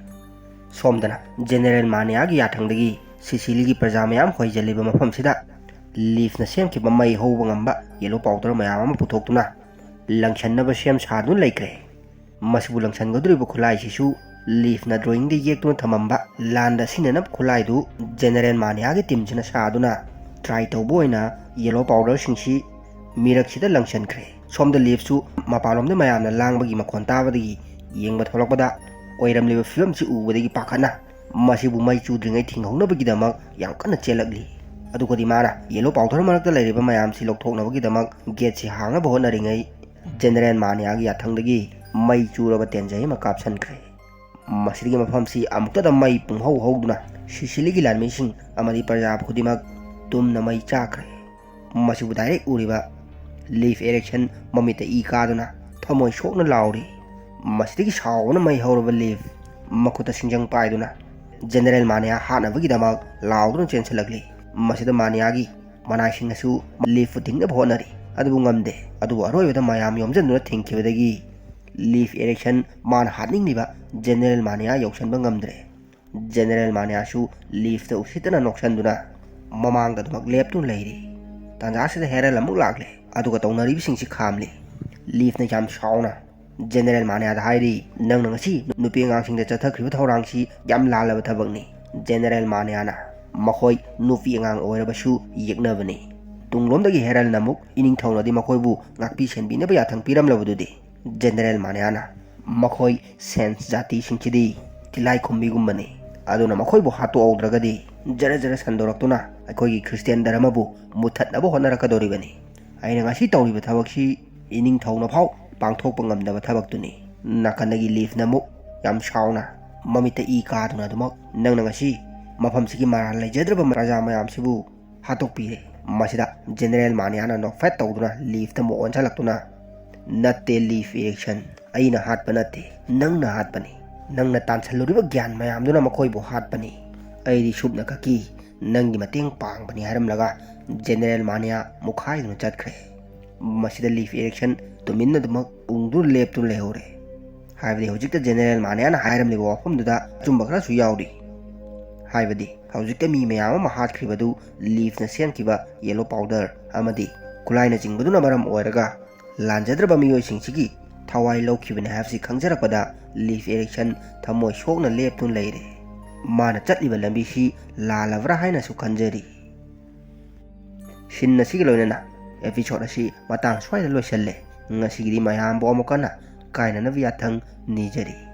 ꯁꯣꯝꯗꯅ ꯖꯦꯅꯦꯔꯦꯜ ꯃꯥꯅꯤꯌꯥꯒꯤ ꯌꯥꯊꯪꯗꯒꯤ ꯁꯤꯁꯤꯂꯤꯒꯤ ꯄ꯭ꯔꯖꯥ ꯃꯌꯥꯝ ꯍꯣꯏꯖꯜꯂꯤꯕ ꯃꯐꯝꯁꯤꯗ ꯂꯤꯐꯅ ꯁꯦꯝꯈꯤꯕ ꯃꯩ ꯍꯧꯕ ꯉꯝꯕ ꯌꯦꯂꯣ ꯄꯥꯎꯗꯔ ꯃꯌꯥꯝ ꯑꯃ ꯄꯨꯊꯣꯛꯇꯨꯅ ꯂꯪꯁꯟꯅꯕ ꯁꯦꯝ ꯁꯥꯗꯨꯅ ꯂꯩꯈ꯭ꯔꯦ꯫ ꯃꯁꯤꯕꯨ ꯂꯪꯁꯟꯒꯗꯧꯔꯤꯕ ꯈꯨꯠꯂꯥꯏꯁꯤꯁꯨ ꯂꯤꯐꯅ ꯗ꯭ꯔꯣꯌꯤꯡꯗ ꯌꯦꯛꯇꯨꯅ ꯊꯝꯃꯝꯕ ꯂꯥꯟꯗ ꯁꯤꯖꯤꯟꯅꯅꯕ ꯈꯨꯠꯂꯥꯏꯗꯨ ꯖꯦꯅꯦꯔꯦꯜ ꯃꯥꯅꯤꯌꯥꯒꯤ ꯇꯤꯝꯁꯤꯅ ꯁꯥꯗꯨꯅ ꯇ꯭ꯔꯥꯏ ꯇꯧꯕ ꯑꯣꯏꯅ ꯌꯦꯂꯣ ꯄꯥꯎꯗꯔꯁꯤꯡꯁꯤ ꯃꯤꯔꯛꯁꯤꯗ ꯂꯪꯁꯟꯈ꯭ꯔꯦ꯫ ꯁꯣꯝꯗ ꯂꯤꯐꯁꯨ ꯃꯄꯥꯟꯂꯣꯝꯗ ꯃꯌꯥꯝꯅ ꯂꯥꯡꯕꯒꯤ ꯃꯈꯣꯟ ꯇꯥꯕꯗꯒꯤ ꯌꯦꯡꯕ ꯊꯣꯛꯂꯛꯄꯗ ꯑꯣꯏꯔꯝꯂꯤꯕ ꯐꯤꯕꯝꯁꯤ ꯎꯕꯗꯒꯤ ꯄꯥꯈꯠꯅ ꯃꯁꯤꯕꯨ ꯃꯩ ꯆꯨꯗ꯭ꯔꯤꯉꯩ ꯊꯤꯡꯍꯧꯅꯕꯒꯤꯗꯃꯛ ꯌꯥꯝ ꯀꯟꯅ ꯆꯦꯜꯂꯛꯂꯤ꯫ ꯑꯗꯨꯒꯗꯤ ꯃꯥꯅ ꯌꯦꯂꯣ ꯄꯥꯎꯗꯔ ꯃꯔꯛꯇ ꯂꯩꯔꯤꯕ ꯃꯌꯥꯝꯁꯤ ꯂꯧꯊꯣꯛꯅꯕꯒꯤꯗꯃꯛ ꯒꯦꯠꯁꯤ ꯍꯥꯡꯅꯕ ꯍꯣꯠꯅꯔꯤꯉꯩ ꯖꯦꯅꯦꯔꯦꯜ ꯃꯥꯅꯤꯌꯥꯒꯤ ꯌꯥꯊꯪꯗꯒꯤ ꯃꯩ ꯆꯨꯔꯕ ꯇꯦꯟꯖꯩ ꯑꯃ ꯀꯥꯞꯁꯤꯟꯈ꯭ꯔꯦ꯫ ꯃꯁꯤꯗꯒꯤ ꯃꯐꯝꯁꯤ ꯑꯃꯨꯛꯇꯗ ꯃꯩ ꯄꯨꯡꯍꯧ ꯍꯧꯗꯨꯅ ꯁꯤꯁꯤꯂꯤꯒꯤ ꯂꯥꯟꯃꯤꯁꯤꯡ ꯑꯃꯗꯤ ꯄ꯭ꯔꯖꯥ ꯈꯨꯗꯤꯡꯃꯛ ꯇꯨꯝꯅ ꯃꯩ ꯆꯥꯈ꯭ꯔꯦ꯫ ꯃꯁꯤꯕꯨ ꯗꯥꯏꯔꯦꯛ ꯎꯔꯤꯕ ꯂꯤꯐ ꯑꯦꯔꯤꯛꯁꯟ ꯃꯃꯤꯠꯇ ꯏ ꯀꯥꯗꯨꯅ ꯊꯃꯣꯏ ꯁꯣꯛꯅ ꯂꯥꯎꯔꯤ꯫ ꯃꯁꯤꯗꯒꯤ ꯁꯥꯎꯕꯅ ꯃꯩ ꯍꯧꯔꯕ ꯂꯤꯐ ꯃꯈꯨꯠꯇ ꯁꯤꯡꯖꯪ ꯄꯥꯏꯗꯨꯅ ꯖꯦꯅꯦꯔꯦꯜ ꯃꯥꯅꯤꯌꯥ ꯍꯥꯠꯅꯕꯒꯤꯗꯃꯛ ꯂꯥꯎꯗꯨꯅ ꯆꯦꯟꯁꯤꯜꯂꯛꯂꯤ꯫ ꯃꯁꯤꯗ ꯃꯥꯅꯤꯌꯥꯒꯤ ꯃꯅꯥꯏꯁꯤꯡꯅꯁꯨ ꯂꯤꯐꯄꯨ ꯊꯤꯡꯅꯕ ꯍꯣꯠꯅꯔꯤ, ꯑꯗꯨꯕꯨ ꯉꯝꯗꯦ꯫ ꯑꯗꯨꯕꯨ ꯑꯔꯣꯏꯕꯗ ꯃꯌꯥꯝ ꯌꯣꯝꯁꯤꯟꯗꯨꯅ ꯊꯤꯡꯈꯤꯕꯗꯒꯤ ꯂꯤꯐ ꯑꯦꯔꯤꯛꯁꯟ ꯃꯥꯅ ꯍꯥꯠꯅꯤꯡꯂꯤꯕ ꯖꯦꯅꯦꯔꯦꯜ ꯃꯥꯅꯤꯌꯥ ꯌꯧꯁꯤꯟꯕ ꯉꯝꯗ꯭ꯔꯦ꯫ ꯖꯦꯅꯦꯔꯦꯜ ꯃꯥꯅꯤꯌꯥꯁꯨ ꯂꯤꯐꯇ ꯎꯁꯤꯠꯇꯅ ꯅꯣꯛꯁꯟꯗꯨꯅ ꯃꯃꯥꯡꯗ ꯑꯗꯨꯃꯛ ꯂꯦꯞꯇꯨꯅ ꯂꯩꯔꯤ꯫ ꯇꯥꯟꯖꯥꯁꯤꯗ ꯍꯦꯔꯜ ꯑꯃꯨꯛ ꯂꯥꯛꯂꯦ, ꯑꯗꯨꯒ ꯇꯧꯅꯔꯤꯕꯁꯤꯡꯁꯤ ꯈꯥꯝꯂꯤ꯫ ꯂꯤꯐꯅ ꯌꯥꯝ ꯁꯥꯎꯅ ꯖꯦꯅꯦꯔꯦꯜ ꯃꯥꯅꯤꯌꯥꯗ ꯍꯥꯏꯔꯤ, "ꯅꯪꯅ ꯉꯁꯤ ꯅꯨꯄꯤ ꯑꯉꯥꯡꯁꯤꯡꯗ ꯆꯠꯊꯈ꯭ꯔꯤꯕ ꯊꯧꯔꯥꯡꯁꯤ ꯌꯥꯝ ꯂꯥꯜꯂꯕ ꯊꯕꯛꯅꯤ꯫" ꯖꯦꯅꯦꯔꯦꯜ ꯃꯥꯅꯤꯌꯥꯅ, "ꯃꯈꯣꯏ ꯅꯨꯄꯤ ꯑꯉꯥꯡ ꯑꯣꯏꯔꯕꯁꯨ ꯌꯦꯛꯅꯕꯅꯤ꯫" ꯇꯨꯡꯂꯣꯝꯗꯒꯤ ꯍꯦꯔꯜꯅ ꯑꯃꯨꯛ, "ꯏꯅꯤꯡꯊꯧꯅꯗꯤ ꯃꯈꯣꯏꯕꯨ ꯉꯥꯛꯄꯤ ꯁꯦꯟꯕꯤꯅꯕ ꯌꯥꯊꯪ ꯄꯤꯔꯝꯂꯕꯗꯨꯗꯤ?" ꯖꯦꯅꯦꯔꯦꯜ ꯃꯥꯅꯤꯌꯥꯅ, "ꯃꯈꯣꯏ ꯁꯦꯟꯁ ꯖꯥꯇꯤꯁꯤꯡꯁꯤꯗꯤ ꯇꯤꯂꯥꯏꯈꯨꯝꯕꯤꯒꯨꯝꯕꯅꯤ, ꯑꯗꯨꯅ ꯃꯈꯣꯏꯕꯨ ꯍꯥꯠꯇꯣꯛꯍꯧꯗ꯭ꯔꯒꯗꯤ ꯖꯔ ꯖꯔ ꯁꯟꯗꯣꯔꯛꯇꯨꯅ ꯑꯩꯈꯣꯏꯒꯤ ꯈ꯭ꯔꯤꯁꯇꯤꯌꯥꯟ ꯙꯔꯃꯕꯨ ꯃꯨꯠꯊꯠꯅꯕ ꯍꯣꯠꯅꯔꯛꯀꯗꯧꯔꯤꯕꯅꯤ꯫ ꯑꯩꯅ ꯉꯁꯤ ꯇꯧꯔꯤꯕ ꯊꯕꯛꯁꯤ ꯏꯅꯤꯡꯊꯧꯅ ꯐꯥꯎ ꯄꯥꯡꯊꯣꯛꯄ ꯉꯝꯗꯕ ꯊꯕꯛꯇꯨꯅꯤ꯫" ꯅꯥꯀꯟꯗꯒꯤ ꯂꯤꯐꯅ ꯑꯃꯨꯛ ꯌꯥꯝ ꯁꯥꯎꯅ ꯃꯃꯤꯠꯇ ꯏ ꯀꯥꯗꯨꯅ ꯑꯗꯨꯃꯛ, "ꯅꯪꯅ ꯉꯁꯤ ꯃꯐꯝꯁꯤꯒꯤ ꯃꯔꯥꯜ ꯂꯩꯖꯗ꯭ꯔꯕ ꯄ꯭ꯔꯖꯥ ꯃꯌꯥꯝꯁꯤꯕꯨ ꯍꯥꯠꯇꯣꯛꯄꯤꯔꯦ꯫" ꯃꯁꯤꯗ ꯖꯦꯅꯦꯔꯦꯜ ꯃꯥꯅꯤꯌꯥꯅ ꯅꯣꯛꯐꯦꯠ ꯇꯧꯗꯨꯅ ꯂꯤꯐꯇ ꯑꯃꯨꯛ ꯑꯣꯟꯁꯤꯜꯂꯛꯇꯨꯅ, "ꯅꯠꯇꯦ ꯂꯤꯐ ꯏꯔꯤꯛꯁꯟ, ꯑꯩꯅ ꯍꯥꯠꯄ ꯅꯠꯇꯦ, ꯅꯪꯅ ꯍꯥꯠꯄꯅꯤ꯫ ꯅꯪꯅ ꯇꯥꯟꯁꯤꯜꯂꯨꯔꯤꯕ ꯒ꯭ꯌꯥꯟ ꯃꯌꯥꯝꯗꯨꯅ ꯃꯈꯣꯏꯕꯨ ꯍꯥꯠꯄꯅꯤ꯫ ꯑꯩꯗꯤ ꯁꯨꯞꯅ ꯈꯛꯀꯤ ꯅꯪꯒꯤ ꯃꯇꯦꯡ ꯄꯥꯡꯕꯅꯤ" ꯍꯥꯏꯔꯝꯂꯒ ꯖꯦꯅꯦꯔꯦꯜ ꯃꯥꯅꯤꯌꯥ ꯃꯨꯛꯈꯥꯏꯗꯨꯅ ꯆꯠꯈ꯭ꯔꯦ꯫ ꯃꯁꯤꯗ ꯂꯤꯐ ꯏꯔꯤꯛꯁꯟ ꯇꯨꯃꯤꯟꯅ ꯑꯗꯨꯃꯛ ꯎꯪꯗꯨꯅ ꯂꯦꯞꯇꯨꯅ ꯂꯩꯍꯧꯔꯦ꯫ ꯍꯥꯏꯕꯗꯤ ꯍꯧꯖꯤꯛꯇ ꯖꯦꯅꯦꯔꯦꯜ ꯃꯥꯅꯤꯌꯥꯅ ꯍꯥꯏꯔꯝꯂꯤꯕ ꯋꯥꯐꯝꯗꯨꯗ ꯑꯆꯨꯝꯕ ꯈꯔꯁꯨ ꯌꯥꯎꯔꯤ꯫ ꯍꯥꯏꯕꯗꯤ ꯍꯧꯖꯤꯛꯇ ꯃꯤ ꯃꯌꯥꯝ ꯑꯃ ꯍꯥꯠꯈ꯭ꯔꯤꯕꯗꯨ ꯂꯤꯐꯅ ꯁꯦꯝꯈꯤꯕ ꯌꯦꯂꯣ ꯄꯥꯎꯗꯔ ꯑꯃꯗꯤ ꯈꯨꯠꯂꯥꯏꯅꯆꯤꯡꯕꯗꯨꯅ ꯃꯔꯝ ꯑꯣꯏꯔꯒ ꯂꯥꯟꯖꯗ꯭ꯔꯕ ꯃꯤꯑꯣꯏꯁꯤꯡꯁꯤꯒꯤ ꯊꯋꯥꯏ ꯂꯧꯈꯤꯕꯅꯤ ꯍꯥꯏꯕꯁꯤ ꯈꯪꯖꯔꯛꯄꯗ ꯂꯤꯐ ꯏꯔꯤꯛꯁꯟ ꯊꯃꯣꯏ ꯁꯣꯛꯅ ꯂꯦꯞꯇꯨꯅ ꯂꯩꯔꯦ꯫ ꯃꯥꯅ ꯆꯠꯂꯤꯕ ꯂꯝꯕꯤꯁꯤ ꯂꯥꯜꯂꯕ꯭ꯔꯥ ꯍꯥꯏꯅꯁꯨ ꯈꯟꯖꯔꯤ꯫ ꯁꯤꯟ ꯑꯁꯤꯒ ꯂꯣꯏꯅꯅ ꯑꯦꯄꯤꯁꯣꯗ ꯑꯁꯤ ꯃꯇꯥꯡ ꯁ꯭ꯋꯥꯏꯗ ꯂꯣꯏꯁꯤꯜꯂꯦ꯫ ꯉꯁꯤꯒꯤꯗꯤ ꯃꯌꯥꯝꯕꯨ ꯑꯃꯨꯛ ꯍꯟꯅ ꯀꯥꯏꯅꯅꯕ ꯌꯥꯊꯪ ꯅꯤꯖꯔꯤ꯫